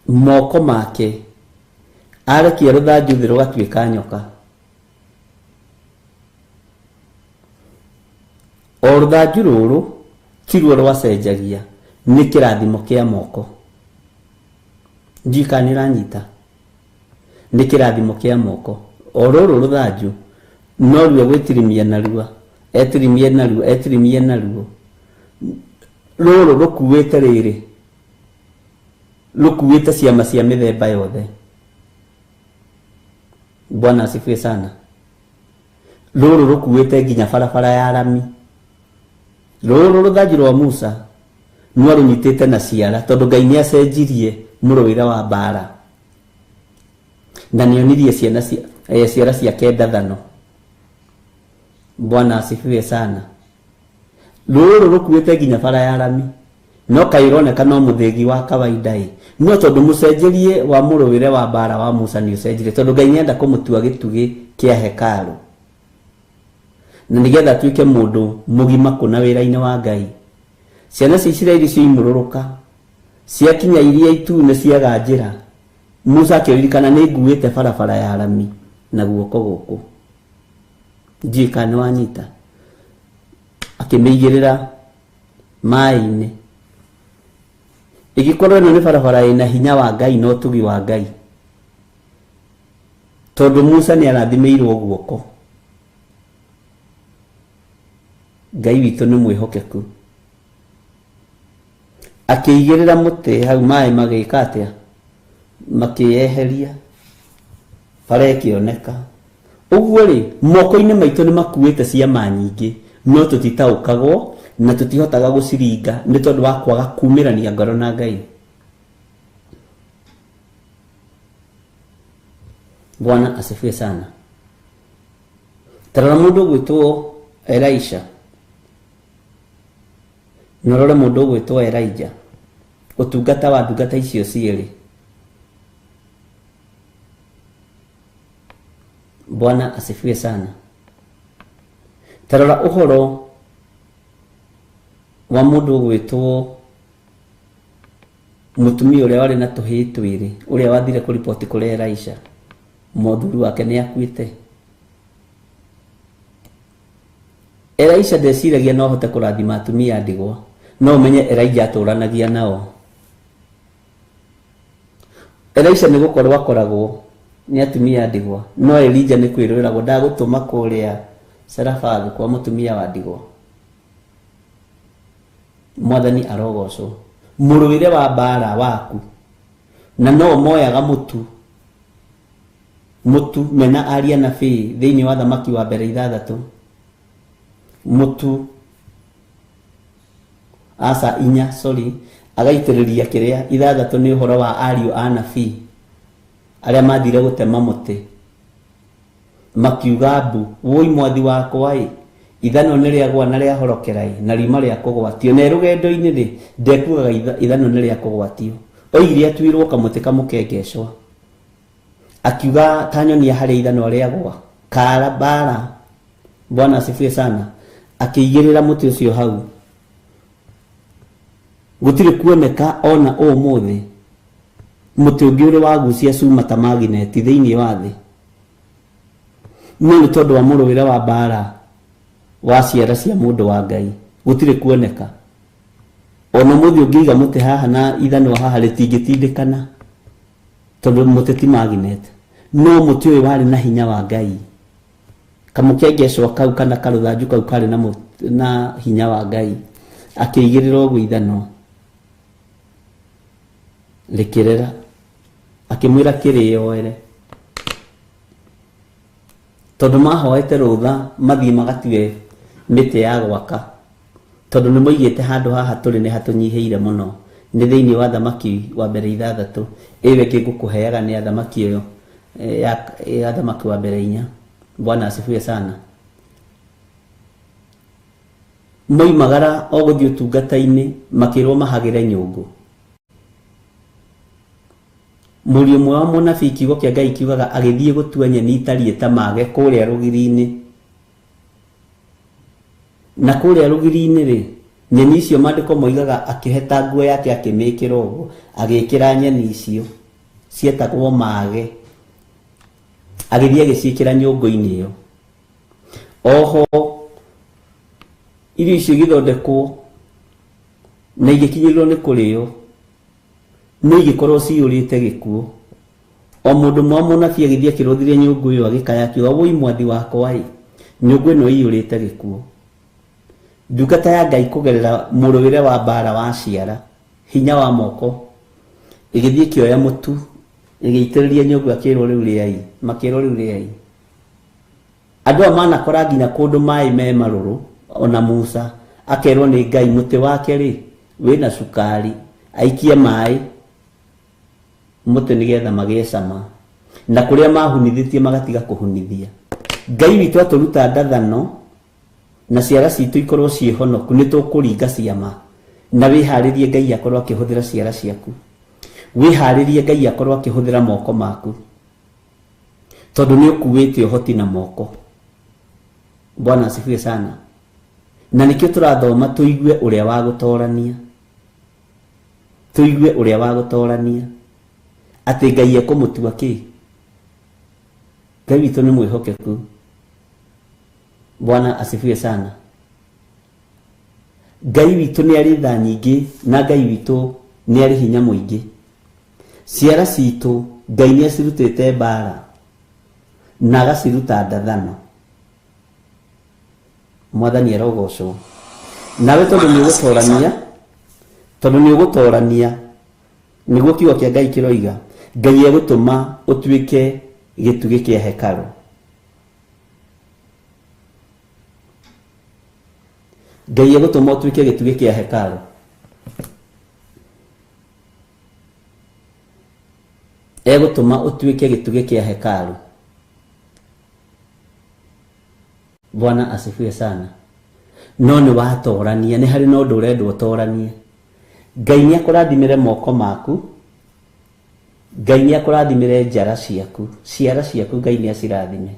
Moko make arekia rũthanju thĩ rũgatuĩka nyoka. O rũthanju rũrũ tiruo rwacenjagia, nĩ kĩrathimo kĩa moko. Ndiũĩ kana nĩ ũranyita. Nĩ kĩrathimo kĩa moko. O rũrũ rũthanju no ruo gwĩtirimia narua, etirimie naruo, etirimie naruo. Rũrũ rũkuĩte rĩrĩ, rũkuĩte ciama cia mĩthemba yothe. Bwana asifiwe sana. Rũrũ rũkuĩte nginya barabara ya rami. Rũrũ rũthanju rwa Musa no rũnyitĩte na ciara, tondũ Ngai nĩ acenjirie mũrũĩre wa mbara na nĩonirie ciana ciara ciake ndathano. Bwana asifiwe sana. Rũrũ rũkuĩte nginya bara ya rami. No kaĩroneka no mũthĩgi wa kawaida ĩ, no tondũ mũcenjerie wa mũrũĩre wa mbara wa Musa nĩ ũcenjirie, tondũ Ngai nĩenda kũmũtua gĩtugĩ kĩa hekarũ na nĩgetha atuĩke mũndũ mũgima kũna wĩra-inĩ wa Ngai. Ciana cia Isiraeli cioimũrũrũka ciakinya iria itune ciaga njĩra, Musa akĩririkana nĩ nguĩte barabara ya rami na guoko gũkũ, ndiũĩ kana nĩwanyita, akĩmĩigĩrĩra maĩ-inĩ. Ĩgĩkorwo ĩno nĩ barabara ĩna hinya wa Ngai na ũtugi wa Ngai, tondũ Musa nĩ arathimĩirwo guoko. Ngai witũ nĩ mwĩhokeku. Akĩigĩrĩra mũtĩ hau, maĩ magĩka atĩa? Makĩyeheria, bara ĩkĩoneka. Ũguo rĩ, moko-inĩ maitũ nĩ makuĩte ciama nyingĩ, no tũtitaũkagwo na tũtihotaga gũciringa nĩ tondũ wa kwaga kumĩrania ngoro na Ngai. Bwana asifiwe sana. Tarora mũndũ ũgwĩtwo Elisha, na ũrore mũndũ ũgwĩtwo Elijah, ũtungata wa ndungata icio cierĩ. Bwana asifiwe sana. Tarora ũhoro wa mũndũ ũgwĩtwo mũtumia ũrĩa warĩ na tũhĩĩ twĩrĩ, ũrĩa wathire kũriboti kũrĩ Elisha, mũthuri wake nĩ akuĩte. Elisha ndeciragia no ahote kũrathima atumia a ndigwa, no ũmenye Elijah atũranagia nao. Elisha nĩ gũkorwo akoragwo nĩ atumia a ndigwa, no Elijah nĩ kwĩrwĩragwo ndagũtũma kũrĩa Sarafathu kwa mũtumia wa ndigwa. Mwathani arogocwo. Mũrũĩre wa mbara waku na no moyaga mũtu mũtu mena aria nabii thĩinĩ wa thamaki wa mbere 6, mũtu aca 4, sorry, agaitĩrĩria kĩrĩa 6 nĩ ũhoro wa ariũ a nabii arĩa mathire gũtema mũtĩ, makiuga mbu, woi mwathi wakwa ĩ, ithanwa nĩ rĩagwa na rĩahorokera ĩ, na riuma rĩa kũgwatio. Na rũgendo-inĩ rĩ, ndekuaga ithanwa nĩ rĩa kũgwatio. Oigire atuĩrwo kamũtĩ kamũkengecwa, akiuga ta nyonia harĩa ithanwa rĩagwa kara bara. Bwana asifiwe sana. Akĩigĩrĩra mũtĩ ũcio hau, gũtirĩ kuoneka ona ũmũthĩ mũtĩ ũngĩ ũrĩ wagucia cuma ta magineti thĩinĩ wa thĩ, no nĩ tondũ wa mũrũĩre wa mbara wa ciara cia mũndũ wa Ngai gũtirĩ kuoneka. Ona mũthĩ ũngĩiga mũtĩ haha na ithanwa haha rĩtingĩtindĩkana, tondũ mũtĩ ti magnet, no mũtĩ ũyũ warĩ na hinya wa Ngai. Kamũkengecwa kau kana karũthanju kau karĩ na hinya wa Ngai, akĩigĩrĩra ũguo ithanwa rĩkĩrera, akĩmwĩra kĩrĩoere, tondũ mahoete rũtha mathiĩ magatue mĩtĩ ya gwaka, tondũ nĩ moigĩte handũ haha tũrĩ nĩ hatũnyihĩire mũno. Nĩ thĩinĩ wa thamaki wa mbere 6, ĩyo ĩngĩ ngũkũheaga nĩ ya thamaki ĩyo ya thamaki wa mbere 4. Bwana asifiwe sana. Moimagara o gũthiĩ ũtungata-inĩ, makĩrwo mahagĩre nyũngũ. Mũriũ ũmwe wa mũnabii, kiugo kĩa Ngai kiugaga agĩthiĩ gũtua nyeni itariĩ ta mage kũrĩa rũgiri-inĩ. Na kũrĩa rũgiri-inĩ rĩ, nyeni icio maandĩko moigaga akĩheta nguo yake akĩmĩkĩra ũguo, agĩkĩra nyeni icio cietagwo mage, agĩthiĩ agĩciĩkĩra nyũngũ-inĩ ĩyo. Oho irio icio igĩthondekwo na igĩkinyĩrĩrwo nĩ kũrĩo, no igĩkorwo ciyũrĩte gĩkuũ. O mũndũ mwa mũnabii agĩthiĩ akĩrũthirie nyũngũ ĩyo agĩkaya akiuga, woi mwathi wakwa ĩ, nyũngũ ĩno ĩiyũrĩte gĩkuũ. Ndungata ya Ngai kũgerera mũrũĩre wa mbara wa ciara, hinya wa moko, ĩgĩthiĩ ĩkĩoya mũtu ĩgĩitĩrĩria nyũngũ, akĩrwo rĩu rĩai, makĩrwo rĩu rĩai. Andũ aya manakora nginya kũndũ maĩ me marũrũ, ona Musa akerwo nĩ Ngai mũtĩ wake rĩ wĩna cukari, aikie maĩ mũtĩ nĩgetha magĩe cama, na kũrĩa mahunithĩtie magatiga kũhunithia. Ngai witũ atũruta ndathano na ciara citũ ikorwo ciĩ honoku, nĩ tũkũringa ciama. Na wĩharĩrie Ngai akorwo akĩhũthĩra ciara ciaku, wĩharĩrie Ngai akorwo akĩhũthĩra moko maku, tondũ nĩ ũkuĩte ũhoti na moko. Bwana asifiwe sana. Na nĩkĩo tũrathoma tũigue ũrĩa wa gũtorania, tũigue ũrĩa wa gũtorania atĩ Ngai ekũmũtua kĩ. Ngai witũ nĩ mwĩhokeku. Bwana asifiwe sana. Ngai witũ nĩ arĩ tha nyingĩ na Ngai witũ nĩ arĩ hinya mũingĩ. Ciara citũ Ngai nĩ acirutĩte mbara na agaciruta ndathano. Mwathani arogocwo. Nawe tondũ nĩ ũgũtorania, tondũ nĩ ũgũtorania, nĩguo kiugo kĩa Ngai kĩroiga, Ngai egũtũma ũtuĩke gĩtugĩ kĩa hekarũ. Ngai egũtũma ũtuĩke gĩtugĩ kĩa hekarũ. Egũtũma ũtuĩke gĩtugĩ kĩa hekarũ. Bwana asifiwe sana. No nĩ watorania, nĩ harĩ na ũndũ ũrendwo ũtoranie. Ngai nĩ akũrathimĩre moko maku, Ngai nĩ akũrathimĩre njara ciaku, ciara ciaku Ngai nĩ acirathime.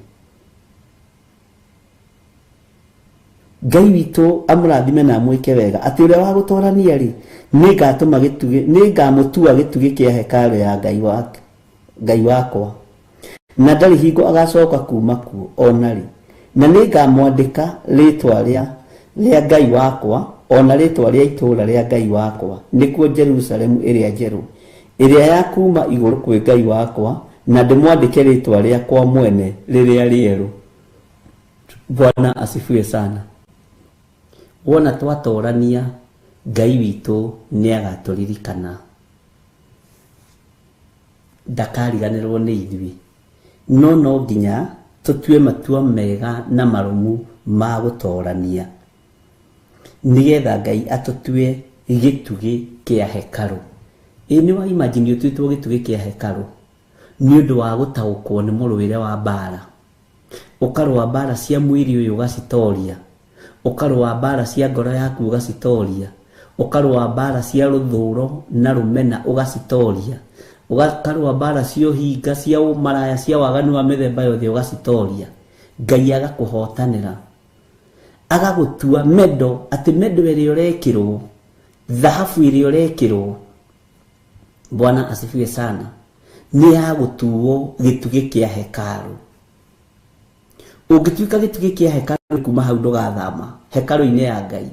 Ngai witũ amũrathime na amwĩke wega, atĩ ũrĩa wa gũtorania rĩ, nĩngatũma gĩtugĩ, nĩngamũtua gĩtugĩ kĩa hekarũ ya Ngai wake, Ngai wakwa, na ndarĩ hingo agacoka kuma kuo ona rĩ. Na nĩngamwandĩka rĩtwa rĩa Ngai wakwa, ona rĩtwa rĩa itũũra rĩa Ngai wakwa, nĩkuo Jerusalemu ĩrĩa njerũ, ĩrĩa ya kuma igũrũ kwĩ Ngai wakwa, na ndĩmwandĩke rĩtwa rĩakwa mwene rĩrĩa rĩerũ. Bwana asifiwe sana. Wona twatorania, Ngai witũ nĩ agatũririkana, ndakariganĩrwo nĩ ithuĩ. No no nginya tũtue matua mega na marũmu ma gũtorania, nĩgetha Ngai atũtue gĩtugĩ kĩa hekarũ. Ĩ nĩ wa imagine ũtuĩtwo gĩtugĩ kĩa hekarũ nĩ ũndũ wa gũtaũkwo nĩ mũrũĩre wa mbara, ũkarũa mbara cia mwĩrĩ ũyũ ũgacitoria, ũkarũa mbara cia ngoro yaku ũgacitoria, ũkarũa mbara cia rũthũro na rũmena ũgacitoria, ũkarũa mbara cia ũhinga, cia ũmaraya, cia waganu wa mĩthemba yothe ũgacitoria. Ngai agakũhotanĩra, agagũtua mendo, atĩ mendo ĩrĩa ũrekĩrwo, thahabu ĩrĩa ũrekĩrwo, Bwana asifiwe sana, nĩ ya gũtuo gĩtugĩ kĩa hekarũ. Ũngĩtuĩka gĩtugĩ kĩa hekarũ, kuma hau ndũgathama hekarũ-inĩ ya Ngai.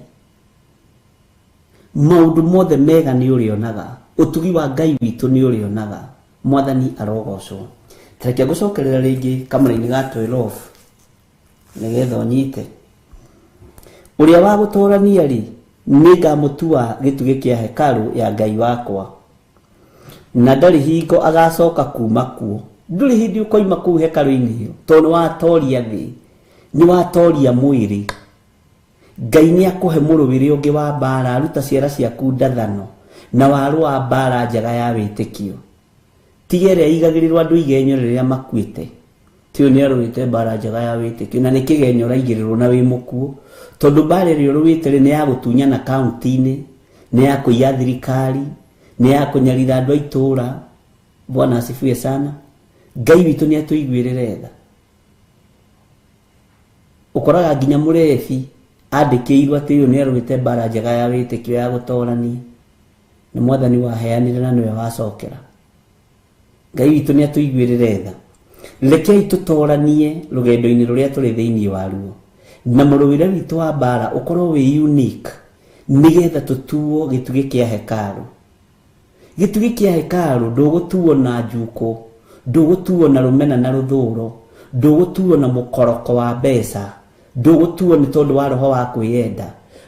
Maũndũ mothe mega nĩ ũrĩonaga, ũtugi wa Ngai witũ nĩ ũrĩonaga. Mwathani arogocwo. Tareke ngũcokerera rĩngĩ kamũra-inĩ ga 12 nĩgetha ũnyite. Ũrĩa wa gũtorania rĩ, nĩngamũtua gĩtugĩ kĩa hekarũ ya Ngai wakwa, na ndarĩ hingo agacoka kuma kuo. Ndũrĩ hĩndĩ ũkoima kũu hekarũ-inĩ ĩyo, tondũ nĩ watoria thĩ, nĩ watoria mwĩrĩ. Ngai nĩ akũhe mũrũĩre ũngĩ wa mbara, aruta ciara ciaku ndathano, na warũa mbara njega ya wĩtĩkio. Tiga ĩrĩa ĩigagĩrĩrwo andũ igenyo rĩrĩa makuĩte, ti ũyũ nĩ arũĩte mbara njega ya wĩtĩkio, na nĩ kĩgenyo ũraigĩrĩrwo na wĩ mũkuũ, tondũ mbara ĩrĩa ũrũĩte rĩ, nĩ ya gũtunyana kaunti-inĩ, nĩ ya kũiya thirikari, nĩ ya kũnyarira andũ a itũũra. Bwana asifiwe sana. Ngai witũ nĩ atũiguĩrĩre tha. Ũkoraga nginya mũrebi andĩkĩirwo atĩ ũyũ nĩ arũĩte mbara njega ya wĩtĩkio ya gũtorania, nĩ Mwathani waheanire na nĩwe wacokera. Ngai witũ nĩ atũiguĩrĩre tha. Rekei tũtoranie rũgendo-inĩ rũrĩa tũrĩ thĩinĩ waruo, na mũrũĩre witũ wa mbara ũkorwo wĩ unique, nĩgetha tũtuo gĩtugĩ kĩa hekarũ. Gĩtugĩ kĩa hekarũ ndũgũtuo na njuko, ndũgũtuo na rũmena na rũthũro, ndũgũtuo na mũkoroko wa mbeca, ndũgũtuo nĩ tondũ wa roho wa kwĩyenda,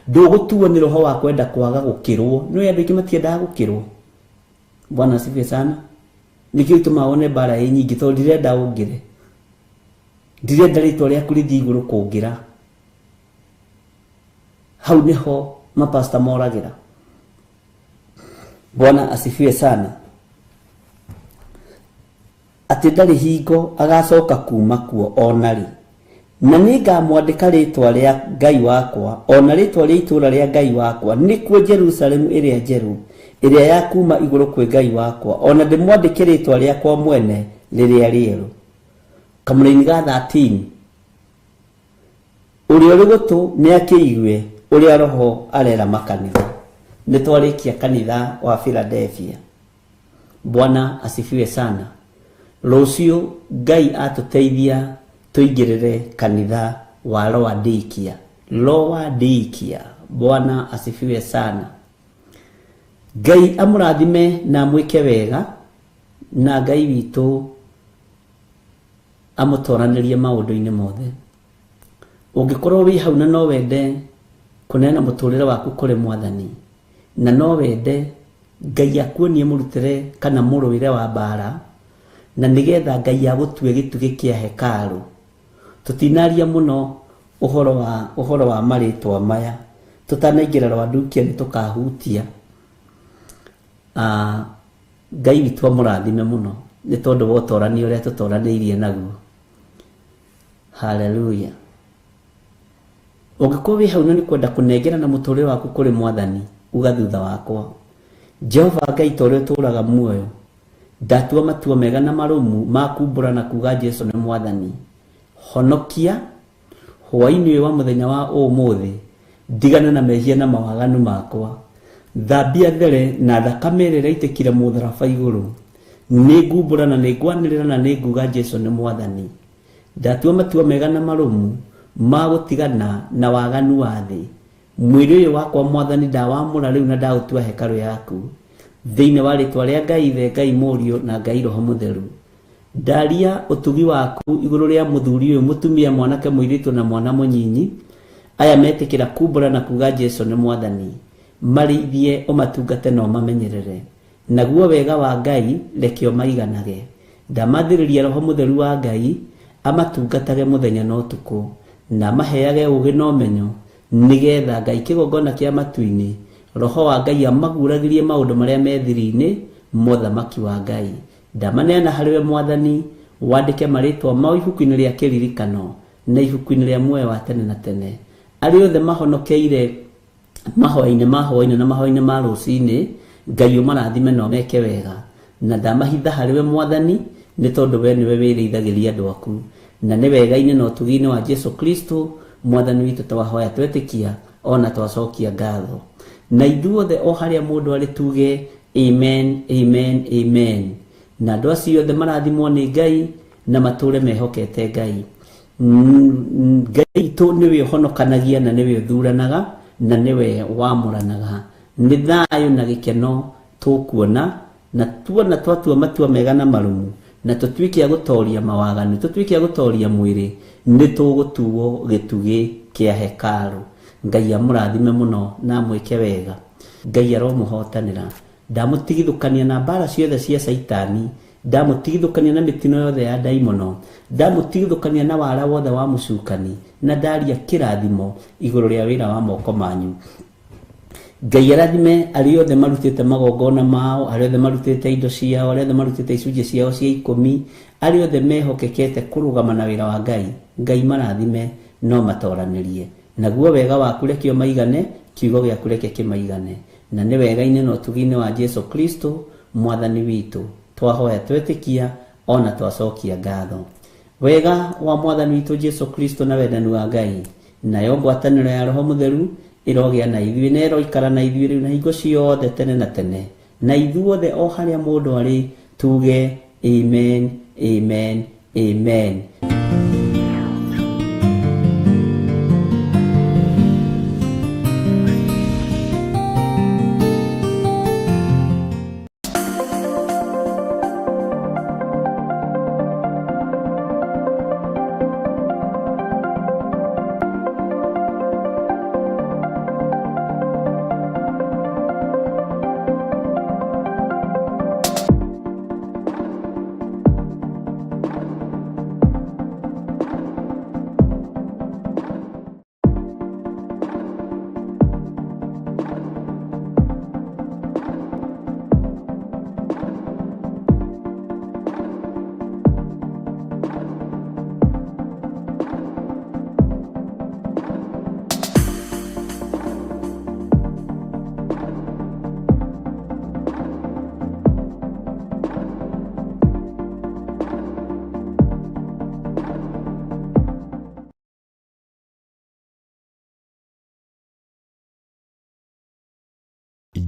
ndũgũtuo nĩ roho wa kwenda kwaga gũkĩrwo. Nĩ andũ aingĩ matiendaga gũkĩrwo. Bwana asifiwe sana. Nĩkĩo gĩtũmaga wone mbara ĩ nyingĩ, tondũ ndirenda ũngĩre, ndirenda rĩtwa rĩaku rĩthiĩ igũrũ kũngĩra. Hau nĩho mapasta moragĩra. Bwana asifiwe sana. Atĩ ndarĩ hingo agacoka kuma kuo ona rĩ. Na nĩngamwandĩka rĩtwa rĩa Ngai wakwa, o na rĩtwa rĩa itũũra rĩa Ngai wakwa, nĩkuo Jerusalemu ĩrĩa njerũ, ĩrĩa ya kuuma igũrũ kwĩ Ngai wakwa, o na ndĩmwandĩke rĩtwa rĩakwa mwene rĩrĩa rĩerũ. Kamũraini ga 13. Ũrĩa ũrĩ gũtũ nĩakĩigue ũrĩa Roho arera makanitha. Nĩtwarĩkia kanitha wa Philadelphia. Bwana asifiwe sana. Rũciũ Ngai atũteithia tũingĩrĩre kanitha wa Laodikia. Laodikia. Bwana asifiwe sana. Ngai amũrathime na amwĩke wega, na Ngai witũ amũtoranĩrie maũndũ-inĩ mothe. Ũngĩkorwo wĩ hau na no wende kũneana mũtũrĩre waku kũrĩ Mwathani, na no wende Ngai akuonie mũrutĩre kana mũrũĩre wa mbara, na nĩgetha Ngai agũtue gĩtugĩ kĩa hekarũ. Tũtinaria mũno ũhoro wa marĩtwa maya, tũtanaingĩra Rwandukia nĩ tũkahutia. Ngai witũ amũrathime mũno nĩ tondũ wa ũtorani ũrĩa tũtoranĩirie naguo. Haleluya. Ũngĩkorwo wĩ hau na nĩ kwenda kũnengerana mũtũrĩre waku kũrĩ Mwathani, uga thutha wakwa, Jehova Ngai ta ũrĩa ũtũũraga muoyo, ndatua matua mega na marũmu ma kumbũra na kuga Jesu nĩ Mwathani. Honokia hwaĩ-inĩ ũyũ wa mũthenya wa ũmũthĩ, ndigane na mehia na mawaganu makwa. Thambia there na thakame ĩrĩa ĩraitĩkire mũtharaba igũrũ. Nĩ ngumbũra na nĩ ngwanĩrĩra na nĩ nguga Jesu nĩ Mwathani. Ndatua matua mega na marũmu ma gũtigana na waganu wa thĩ. Mwĩrĩ ũyũ wakwa Mwathani ndawamũra rĩu na ndaũtua hekarũ yaku. Thĩinĩ wa rĩtwa rĩa Ngai Ithe, Ngai Mũriũ na Ngai Roho Mũtheru. Ndaria ũtugi waku igũrũ rĩa mũthuri ũyũ, mũtumia, mwanake, mũirĩtu na mwana mũnyinyi. Aya metĩkĩra kumbũra na kuga Jesu nĩ Mwathani. Marĩithie, ũmatungate na ũmamenyerere. Naguo wega wa Ngai reke ũmaiganage. Ndamathĩrĩria Roho Mũtheru wa Ngai amatungatage mũthenya na ũtukũ, na amaheage ũũgĩ na ũmenyo, nĩgetha Ngai kĩgongona kĩa matu-inĩ, Roho wa Ngai amaguragĩrie maũndũ marĩa me thiri-inĩ mothamaki wa Ngai. Ndamaneana harĩ we Mwathani, wandĩke marĩtwa mao ibuku-inĩ rĩa kĩririkano na ibuku-inĩ rĩa muoyo wa tene na tene. Arĩa othe mahonokeire mahoya-inĩ ma hwaĩ-inĩ na mahoya-inĩ ma rũcinĩ, Ngai ũmarathime na ũmeke wega. Na ndamahitha harĩ we Mwathani, nĩ tondũ we nĩwe wĩrĩithagĩria andũ aku. Na nĩ wega-inĩ na ũtugi-inĩ wa Jesu Kristo Mwathani witũ twahoya twetĩkia ona twacokia ngatho. Na ithuothe o harĩa mũndũ arĩ tuge amen, amen, amen. Na andũ acio othe marathimwo nĩ Ngai na matũre mehokete Ngai. Ngai witũ nĩwe ũhonokanagia na nĩwe ũthuranaga na nĩwe wamũranaga. Nĩ thayũ na gĩkeno tũkuona, na tuona twatua matua mega na marũmu, na tũtuĩke a gũtoria mawaganu, tũtuĩke a gũtoria mwĩrĩ, nĩ tũgũtuo gĩtugĩ kĩa hekarũ. Ngai amũrathime mũno na amwĩke wega. Ngai aromũhotanĩra. Ndamũtigithũkania na mbara ciothe cia Caitani, ndamũtigithũkania na mĩtino yothe ya ndaimono, ndamũtigithũkania na wara wothe wa mũcukani, na ndaria kĩrathimo igũrũ rĩa wĩra wa moko manyu. Ngai arathime arĩa othe marutĩte magongona mao, arĩa othe marutĩte indo ciao, arĩa othe marutĩte icunjĩ ciao cia ikũmi, arĩa othe mehokekete kũrũgama na wĩra wa Ngai. Ngai marathime no matoranĩrie. Naguo wega waku reke ũmaigane, kiugo gĩaku reke kĩmaigane. Na nĩ wega-inĩ na ũtugi-inĩ wa Jesu Kristo Mwathani witũ twahoya twetĩkia ona twacokia ngatho. Wega wa Mwathani witũ Jesu Kristo na wendani wa Ngai nayo ngwatanĩro ya Roho Mũtheru ĩrogĩa na ithuĩ na ĩroikara na ithuĩ rĩu na hingo ciothe tene na tene. Na ithuothe o harĩa mũndũ arĩ tuge amen, amen, amen.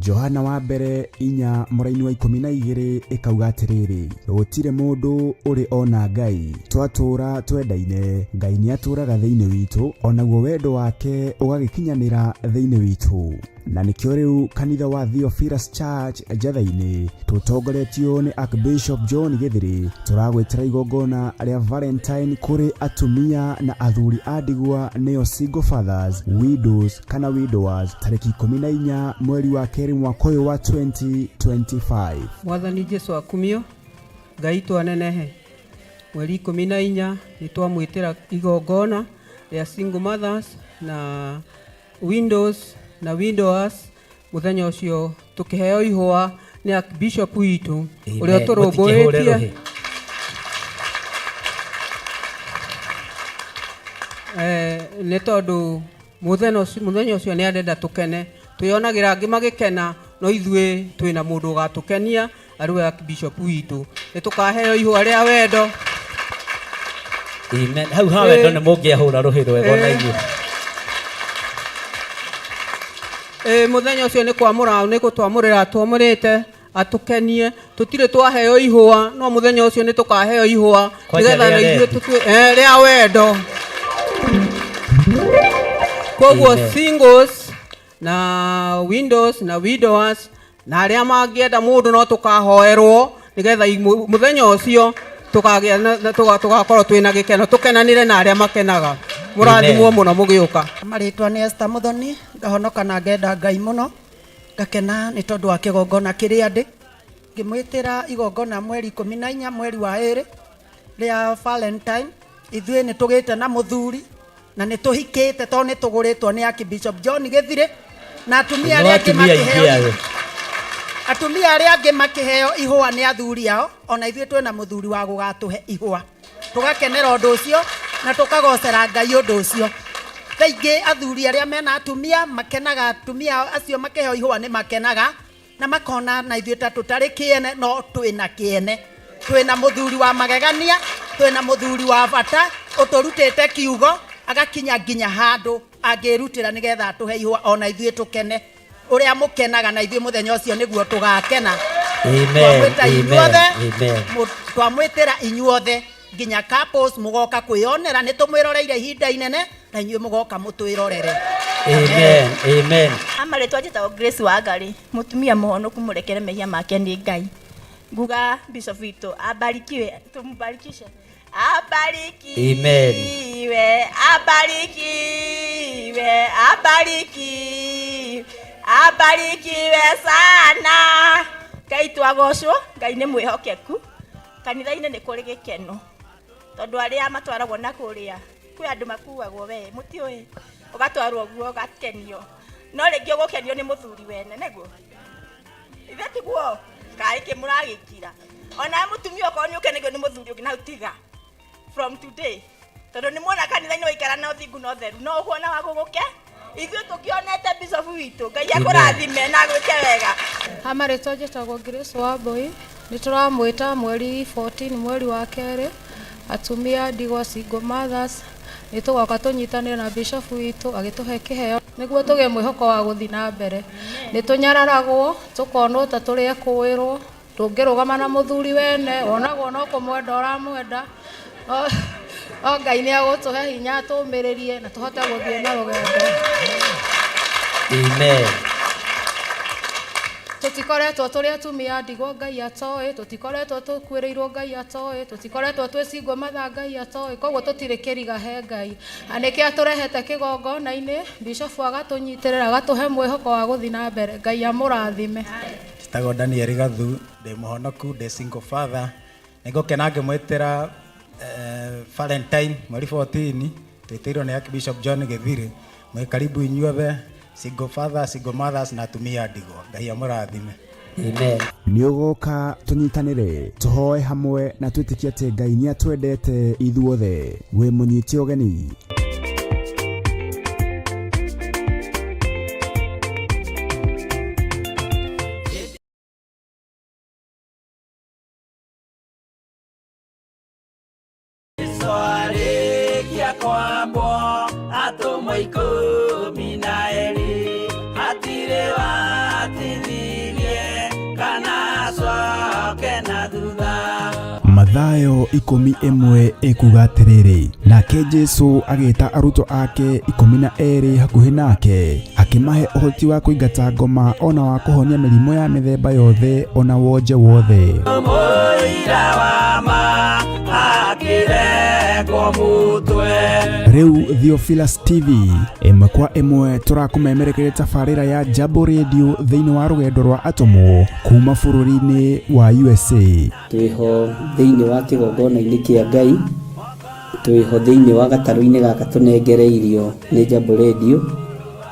Johana wa mbere 4 mũraini wa 12 ĩkauga atĩrĩrĩ, gũtirĩ mũndũ ũrĩ ona Ngai, twatũũra twendaine, Ngai nĩatũũraga thĩinĩ witũ, onaguo wendo wake ũgagĩkinyanĩra thĩinĩ witũ. Na nĩkĩo rĩu kanitha wa Theophilus Church Njatha-inĩ tũtongoretio nĩ Archbishop John Gĩthĩrĩ tũragwĩtĩra igongona rĩa Valentine kũrĩ atumia na athuri a ndigwa nĩo single fathers, widows kana widowers tarĩki 14 mweri wa kerĩ mwaka ũyũ wa 2025. Mwathani Jesu akumio, Ngai twanenehe. Mweri 14 nĩ twamwĩtĩra igongona rĩa single mothers na widows na widowers. Mũthenya ũcio tũkĩheo ihũa nĩ Archbishop witũ ũrĩa Amen. Mũtikĩhũre ũtũrũmbũĩtie. Rũhĩ. Nĩ tondũ mũthenya ũcio nĩ arenda tũkene, twĩonagĩra angĩ magĩkena, no ithuĩ twĩna mũndũ ũgatũkenia arĩ we Archbishop witũ. Nĩ tũkaheo ihũa rĩa wendo. Amen. Hau ha wendo nĩ mũngĩahũra rũhĩ rwega ona inyuĩ. Mũthenya ũcio nĩ kwamũra, nĩ gũtwamũrĩra twamũrĩte atũkenie. Tũtirĩ twaheo ihũa, no mũthenya ũcio nĩ tũkaheo ihũa Kwanja nĩgetha rĩa na ithuĩ rendi. Rĩa wendo. Koguo Amen. singles na widows na widowers na arĩa mangĩenda mũndũ no tũkahoerwo nĩgetha mũthenya ũcio tũkagĩa na tũgakorwo twĩna gĩkeno, tũkenanĩre na arĩa makenaga. Mũrathimwo Amen. mũno mũgĩũka. Marĩtwa nĩ Esther Muthoni, ngahonoka na ngenda Ngai mũno, ngakena nĩ tondũ wa kĩgongona kĩrĩa ndĩ. Ngĩmwĩtĩra igongona mweri 14 mweri wa 2 rĩa Valentine. Ithuĩ nĩ tũgĩte na mũthuri na nĩ tũhikĩte tondũ nĩ tũgũrĩtwo nĩ Archbishop John Gĩthirĩ, na atumia No arĩa angĩ atumia aingĩ makĩheo ayo. Atumia arĩa angĩ makĩheo ihũa nĩ athuri ao, ona ithuĩ twĩna mũthuri wa gũgatũhe ihũa. Tũgakenera ũndũ ũcio na tũkagocera Ngai ũndũ ũcio. Thaa ingĩ athuri arĩa mena atumia makenaga, atumia acio makĩheo ihũa nĩ makenaga na makona na ithuĩ ta tũtarĩ kĩene, no twĩna kĩene. Twĩna mũthuri wa magegania, twĩna mũthuri wa bata ũtũrutĩte kiugo agakinya nginya handũ angĩrutĩra nĩgetha atũhe ihũa ona ithuĩ tũkene. Ũrĩa mũkenaga na ithuĩ mũthenya ũcio nĩguo tũgakena. Amen. Twamwĩta Amen. inyuothe, Amen. twamwĩtĩra inyuothe nginya couples mũgoka kwĩyonera, nĩ tũmwĩroreire ihinda inene na inyuĩ mũgoka mũtwĩrorere. Amen. Amen. Amarĩtwa njĩtagwo Grace Wangari, mũtumia mũhonoku mũrekere mehia make nĩ Ngai. Nguga bishop witũ abarikiwe, tũmbarikishe. Abarikiwe, Amen. abarikiwe, abarikiwe, abarikiwe sana. Ngai twagocwo, Ngai nĩ mwĩhokeku. Kanitha-inĩ nĩ kũrĩ gĩkeno tondũ arĩa matwaragwo na kũrĩa kwĩ andũ makuagwo we mũtiũĩ, ũgatwarwo guo ũgakenio, no rĩngĩ ũgũkenio nĩ mũthuri wene nĩguo ithe tiguo kaĩ kĩ mũragĩkira. Ona mũtumia okorwo nĩ ũkenagio nĩ mũthuri ũngĩ na tiga from today, tondũ nĩ muona kanitha-inĩ waikara na ũthingu na ũtheru no ũkuona wa gũgũke. Ithuĩ tũkĩonete bishop witũ, Ngai akũrathime na agwĩke wega. Amarĩtwa njĩtagwo Grace Wambui, nĩ tũramwĩta mweri 14 mweri wa kerĩ, atumia ndigwa single mothers, nĩ tũgoka tũnyitanĩre na bishop witũ agĩtũhe kĩheo nĩguo tũgĩe mwĩhoko wa gũthiĩ na mbere. Nĩ tũnyararagwo tũkonwo ta tũrĩ ekũĩrwo, ndũngĩrũgama na mũthuri wene, wonagwo no kũmwenda ũramwenda. No Ngai nĩ agũtũhe hinya atũmĩrĩrie na tũhote gũthiĩ na rũgendo. Amen. Tũtikoretwo tũrĩ atumia ndigwa Ngai atoĩ, tũtikoretwo tũkuĩrĩirwo Ngai atoĩ, tũtikoretwo twĩ single mother Ngai atoĩ, koguo tũtirĩ kĩriga he Ngai. Na nĩkĩo atũrehete kĩgongona-inĩ, bishop agatũnyitĩrĩra agatũhe mwĩhoko wa gũthiĩ na mbere. Ngai amũrathime. Njĩtagwo Daniel Gathu, ndĩ mũhonoku, ndĩ single father. Nĩngũkena ngĩmwĩtĩra Valentine mweri 14, twĩtĩirwo nĩ Archbishop John Gĩthirĩ. Mwĩ karibu inyuothe, single father, single mothers na atumia ndigwa. Ngai amũrathime. Amen. Nĩ ũgoka tũnyitanĩre, tũhoe hamwe na twĩtĩkie atĩ Ngai nĩ atwendete ithuothe. Wĩ mũnyite ũgeni. Arĩkia kwambwo atũmwo 12 hatirĩ watithirie. Mathayo 11 ĩkuga atĩrĩrĩ, nake Jesu agĩta arutwo ake 12 hakuhĩ nake, akĩmahe ũhoti wa kũingata ngoma ona wa kũhonia mĩrimũ ya mĩthemba yothe ona wonje wothe. Rĩu Theophilus TV ĩmwe kwa ĩmwe tũrakũmemerekeria tabarĩra ya Jambo Radio thĩinĩ wa rũgendo rwa atũmwo kuma bũrũri-inĩ wa USA. Twĩho thĩinĩ wa kĩgongona-inĩ kĩa Ngai, twĩho thĩinĩ wa gatarũ-inĩ gaka tũnengereirio nĩ Jambo Radio.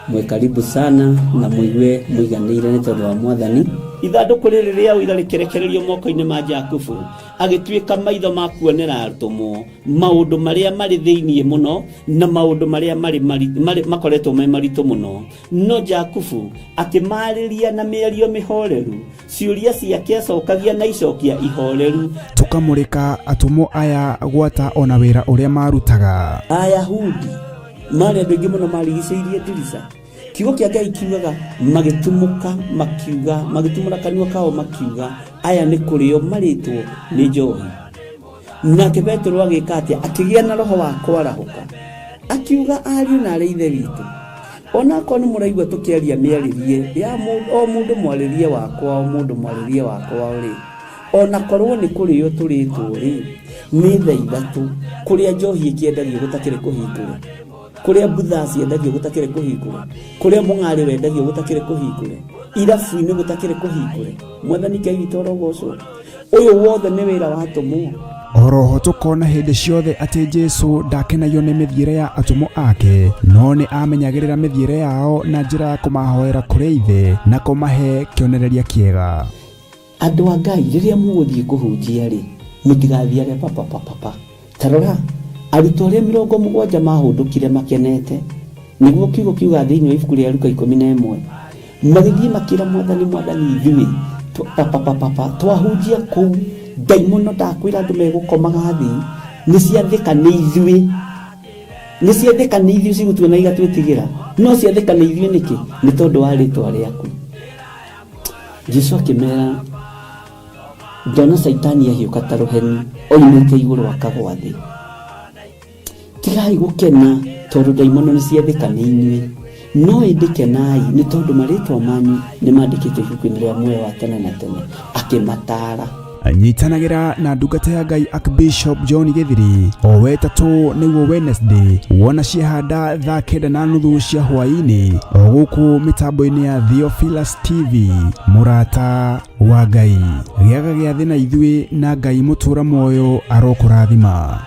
Mwĩ karibu sana na mũigue mũiganĩire nĩ tondũ wa Mwathani. Ithandũkũ rĩrĩ rĩa ũira rĩkĩrekererio moko-inĩ ma Jakubu, agĩtuĩka maitho ma kuonera atũmwo maũndũ marĩa marĩ thĩinĩ mũno na maũndũ marĩa marĩ makoretwo me maritũ mũno. No Jakubu akĩmarĩria na mĩario mĩhoreru, ciũria ciake acokagia na icokia ihoreru. Tũkamũrĩka atũmwo aya gwata ona wĩra ũrĩa marutaga. Ayahudi marĩ andũ aingĩ mũno marigicĩirie ndirica. Kiugo kĩa Ngai kiugaga magĩtumũka makiuga, magĩtumũra kanua kao makiuga, aya nĩ kũrĩo marĩtwo nĩ njohi. Nake Petero agĩka atĩa? Akĩgĩa na roho wa kwarahũka, akiuga ariũ na arĩ ithe witũ, onakorwo nĩ mũraigua tũkĩaria mĩarĩrie ya o mũndũ mwarĩrie wakwa, o mũndũ mwarĩrie wakwa rĩ, onakorwo nĩ kũrĩo tũrĩtwo rĩ, nĩ thaa ithatũ kũrĩa njohi ĩkĩendagio gũtakĩrĩ kũhingũre, kũrĩa mbutha ciendagio gũtakĩrĩ kũhingũre, kũrĩa mũng'arĩ wendagio gũtakĩrĩ kũhingũre, irabu-inĩ gũtakĩrĩ kũhingũre. Mwathani Ngai witũ arogocwo. Ũyũ wothe nĩ wĩra wa atũmwo. Oroho tũkona hĩndĩ ciothe atĩ Jesu ndakenagio nĩ mĩthiĩre ya atũmwo ake, no nĩ amenyagĩrĩra mĩthiĩre yao na njĩra ya kũmahoera kũrĩ Ithe na kũmahe kĩonereria kĩega. Andũ a Ngai rĩrĩa mũgũthiĩ kũhunjia rĩ, mũtigathiage papapapapa. Ta rora, arutwo arĩa 70 mahũndũkire makenete, nĩguo kiugo kiuga thĩinĩ wa ibuku rĩa Luka 11, magĩthiĩ makĩra Mwathani, Mwathani ithuĩ papapapapa twahunjia kũu ndaimono ndakwĩra andũ megũkomaga thĩ, nĩ ciathĩka nĩ ithuĩ, nĩ ciathĩka nĩ ithuĩ cigũtuona igatwĩtigĩra, no ciathĩka nĩ ithuĩ nĩkĩ? Nĩ tondũ wa rĩtwa rĩaku. Jesu akĩmera, ndona Caitani ahiũka ta rũheni oimĩte igũrũ akagwa thĩ. Tigai gũkena tondũ ndaimono nĩ ciathĩka nĩ inyuĩ, no ĩndĩ kenai nĩ tondũ marĩtwa manyu nĩ mandĩkĩtwo ibuku-inĩ rĩa muoyo wa tene na tene. Akĩmataara. Nyitanagĩra na ndungata ya Ngai Archbishop John Gĩthiri o wetatũ nĩguo Wednesday, wona ciahanda thaa 9:30 cia hwaĩ-inĩ o gũkũ mĩtambo-inĩ ya Theophilus TV. Mũrata wa Ngai, gĩaga gĩathĩ na ithuĩ na Ngai mũtũra muoyo arokũrathima.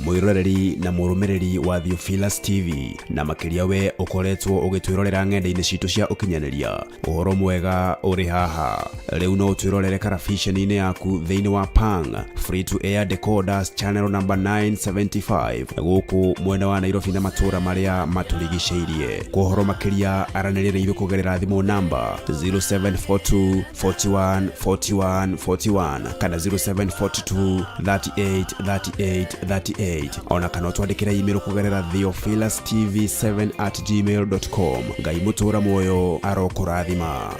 Mwiroreri na mũrũmĩrĩri wa Theophilus TV, na makĩria we ũkoretwo ũgĩtwĩrorera ng'enda-inĩ citũ cia ũkinyanĩria, ũhoro mwega ũrĩ haha. Rĩu no ũtwĩrorere karabiceni-inĩ yaku thĩinĩ wa Pang Free to Air Decoders channel number 975 gũkũ mwena wa Nairobi na matũũra marĩa matũrigicĩirie. Kwa ũhoro makĩria aranĩria na ithuĩ kũgerera thimũ namba 0742 41 41 41 kana 0742 38 38 38, ona kana ũtwandĩkĩre email kũgerera theophilustv7@gmail.com. Ngai mũtũra muoyo arokũrathima.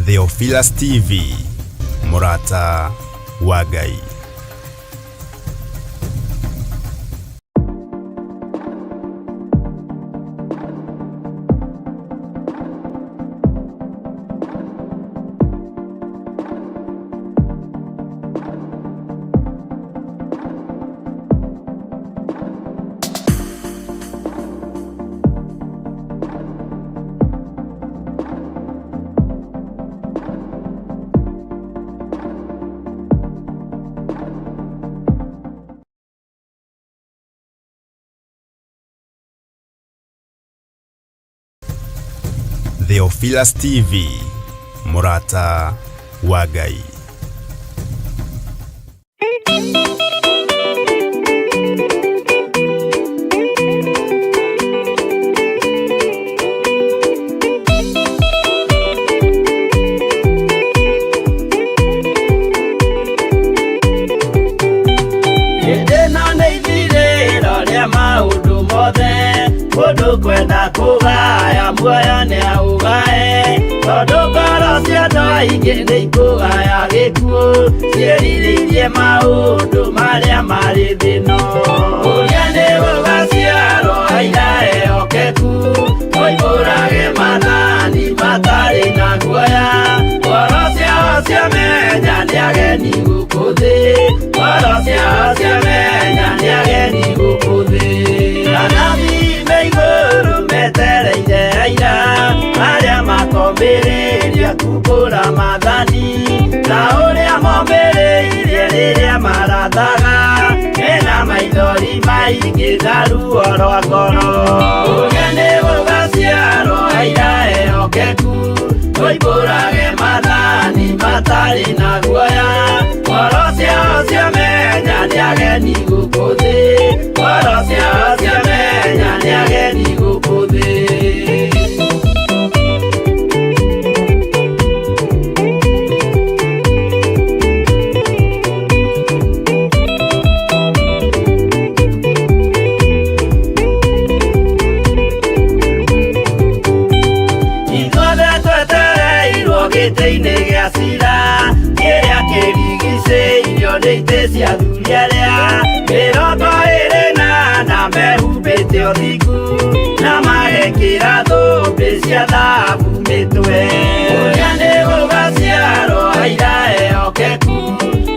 Theophilus TV, mũrata wa Ngai. Theophilus TV, mũrata wa Ngai. Hĩndĩ ĩno nĩ ithirĩro rĩa maũndũ mothe, mũndũ kwenda kũgaya muoyo nĩ aũgae, tondũ ngoro cia andũ aingĩ nĩ ikũgaya gĩkuũ, ciĩrirĩirie maũndũ marĩa marĩ thĩ ĩno. Ũrĩa nĩ gũgaciarwo aira ehokeku, moimbũrage maathani matarĩ na guoya, ngoro ciao ciamenya nĩ ageni gũkũ thĩ, ngoro ciao ciamenya nĩ ageni gũkũ thĩ. Anabii me igũrũ metereire aira, arĩa makomĩrĩria kumbũra maathani, ta ũrĩa momĩrĩirie rĩrĩa marathaga, mena maithori maingĩ na ruo rwa ngoro. Ũrĩa nĩ gũgaciarwo aira ehokeku, moimbũrage maathani matarĩ na guoya, ngoro ciao ciamenya nĩ ageni gũkũ thĩ, ngoro ciao ciamenya nĩ ageni gũkũ thĩ. Ithuothe twetereirwo gĩtĩ-inĩ gĩa cira, kĩrĩa kĩrigicĩirio nĩ itĩ cia athuri arĩa 24 mehumbĩte ũthingu, na magekĩra thũmbĩ cia thahabu mĩtwe. Ũrĩa nĩ gũgaciarwo aira ehokeku,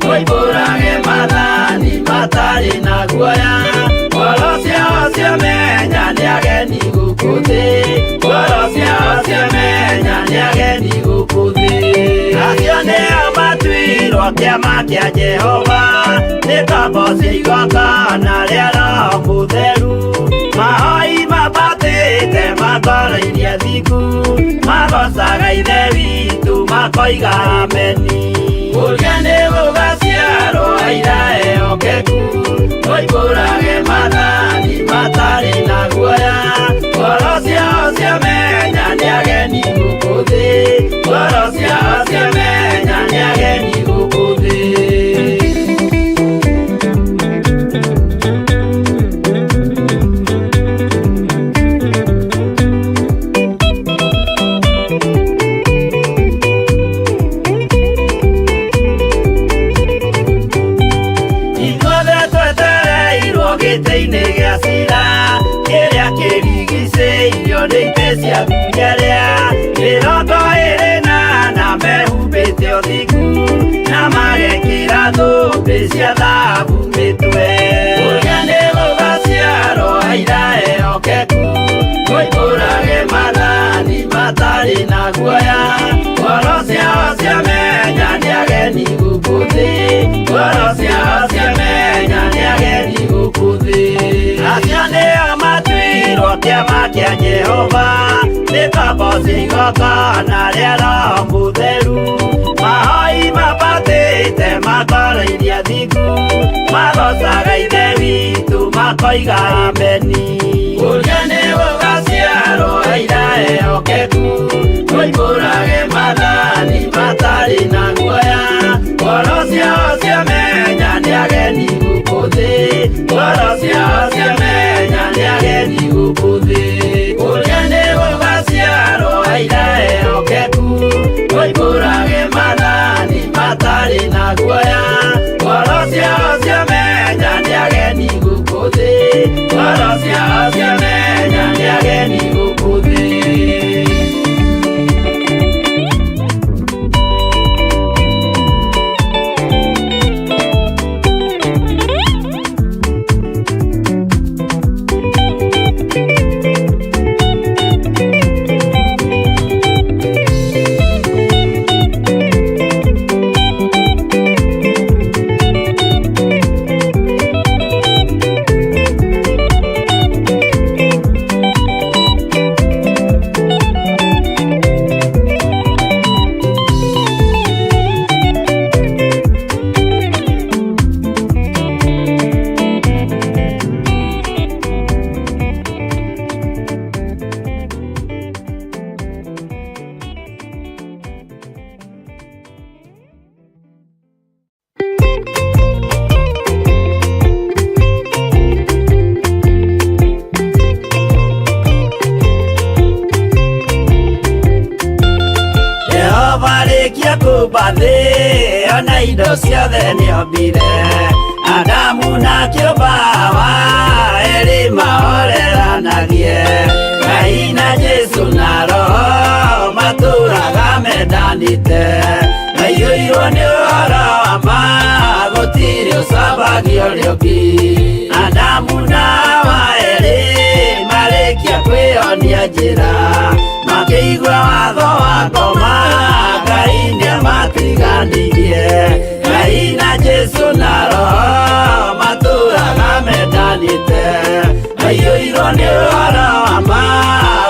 moimbũrage maathani matarĩ na guoya, ngoro ciao ciamenya nĩ ageni gũkũ thĩ, ngoro ciao ciamenya nĩ ageni gũkũ thĩ. Acio nĩo matuirwo kĩama kĩa Jehova, nĩ ngombo cia igongona rĩa Roho Mũtheru, mahoi mambatĩte makoroirie thingu, magocaga Ithe witũ makoiga ameni. Ũrĩa nĩ gũgaciarwo aira ehokeku, moimbũrage maathani matarĩ na guoya, ngoro ciao ciamenya nĩ ageni gũkũ thĩ, ngoro ciao ciamenya nĩ ageni gũkũ thĩ. Ithuothe twetereirwo gĩtĩ-inĩ gĩa cira, kĩrĩa kĩrigicĩirio nĩ itĩ cia athuri arĩa 24 mehumbĩte ũthingu, na magekĩra thũmbĩ cia thahabu mĩtwe. Ũrĩa nĩ gũgaciarwo aira ehokeku, moimbũrage maathani matarĩ na guoya, ngoro ciao ciamenya nĩ ageni gũkũ thĩ, ngoro ciao ciamenya nĩ ageni gũkũ thĩ. Acio nĩo matuirwo kĩama kĩa Jehova, nĩ ngombo cia igongona rĩa Roho Mũtheru, mahoi mambatĩte makoroirie thingu, magocaga Ithe witũ makoiga ameni. Ũrĩa nĩ gũgaciarwo aira ehokeku, moimbũrage maathani matarĩ na guoya, ngoro ciao ciamenya nĩ ageni gũkũ thĩ, ngoro ciao ciamenya nĩ ageni gũkũ thĩ. Ũrĩa nĩ gũgaciarwo aira ehokeku, moimbũrage maathani matarĩ na guoya, ngoro ciao ciamenya nĩ ageni gũkũ thĩ, ngoro ciao ciamenya nĩ ageni gũkũ thĩ. thĩ ona indo ciothe nĩombire Adamu na kĩũmba Hawa erĩ mahoreranagie Ngai na Jesu na Roho matũraga mendanĩte maiyũirwo nĩ ũhoro wa ma gũtirĩ ũcambagia ũrĩa ũngĩ Adamu na Hawa erĩ marĩkia kwĩyonia njĩra makĩigua watho wa ngoma Ngai nĩamatiganirie Ngai na Jesu na Roho matũraga mendanĩte maiyũirwo nĩ ũhoro wa ma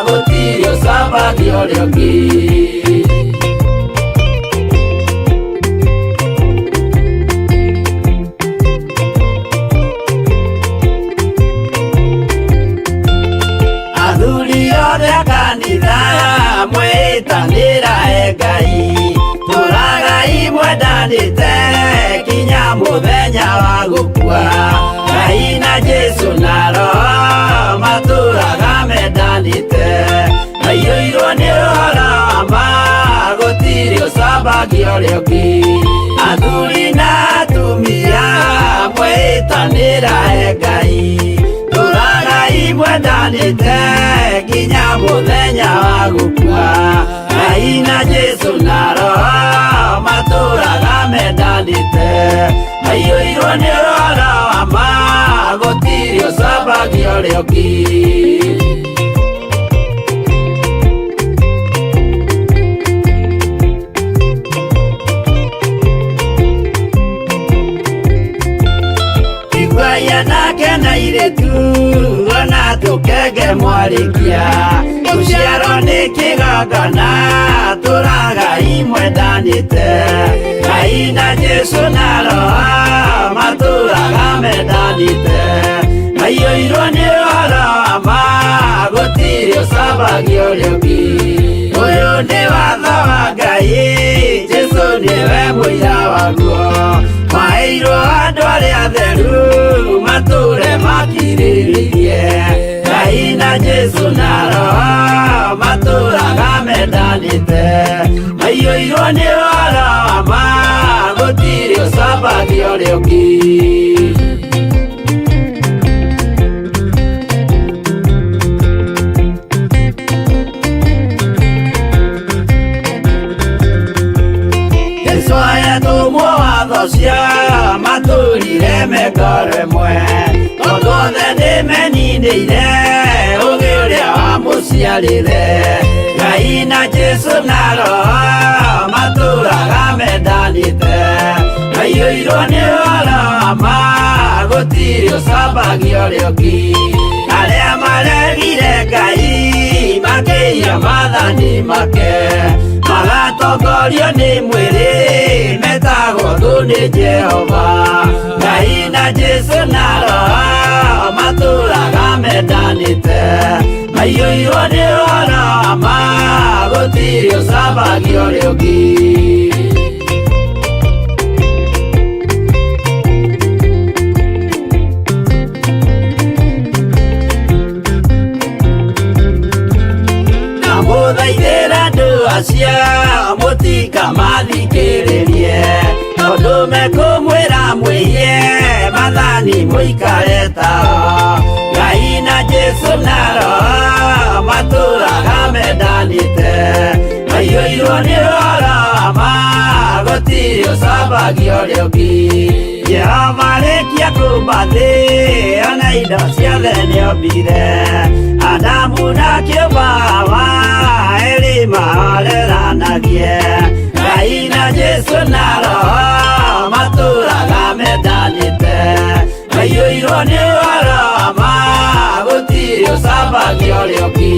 gũtirĩ ũcambagia ũrĩa ũngĩ. Athuri othe a kanitha mwĩtanĩra e Ngai tũragai mwendanĩte kinya mũthenya wa gũkua Ngai na Jesu na Roho matũraga mendanĩte maiyũirwo nĩ ũhoro wa ma gũtirĩ ũcambagia ũrĩa ũngĩ Athuri na atumia mwĩtanĩra e Ngai tũragai mwendanĩte nginya mũthenya wa gũkua Ngai na Jesu na Roho matũraga mendanĩte maiyũirwo nĩ ũhoro wa ma gũtirĩ ũcambagia ũrĩa ũngĩ. Iguai anake na airĩtu ona tũkenge mwarĩkia gũciarwo nĩ kĩgongona tũragai mwendanĩte Ngai na Jesu na Roho matũraga mendanĩte maiyũirwo nĩ ũhoro wa ma gũtirĩ ũcambagia ũrĩa ũngĩ Ũyũ nĩ watho wa Ngai Jesu nĩwe mũira waguo maheirwo andũ arĩa atheru matũre makirĩrĩirie Ngai na Jesu na Roho matũraga mendanĩte maiyũirwo nĩ ũhoro wa ma gũtirĩ ũcambagia ũrĩa ũngĩ. Jesu ayatũmwo watho cia matũrire mengoro ĩmwe tondũ othe nĩmeninĩire ũgĩ ũrĩa wamũciarire Ngai na Jesu na Roho matũraga mendanĩte maiyũirwo nĩ ũhoro wa ma gũtirĩ ũcambagia ũrĩa ũngĩ Arĩa maregire Ngai makĩiya maathani make magatongorio nĩ mwĩrĩ metagwo thũ nĩ Jehova Ngai na Jesu na Roho matũraga mendanĩte maiyũirwo nĩ ũhoro wa ma gũtirĩ ũcambagia ũrĩa ũngĩ. Ndamũthaithĩra andũ acio mũtikamathikĩrĩrie tondũ mekũmwĩra mwĩhie maathani mũikare tao Ngai na Jesu na Roho matũraga mendanĩte maiyũirwo nĩ ũhoro wa ma gũtirĩ ũcambagia ũrĩa ũngĩ Jehova arĩkia kũũmba thĩ ona indo ciothe nĩombire Adamu na kĩũmba Hawa erĩ mahoreranagie Ngai na Jesu na Roho matũraga mendanĩte maiyũirwo nĩ ũhoro wa ma gũtirĩ ũcambagia ũrĩa ũngĩ.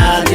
Cia.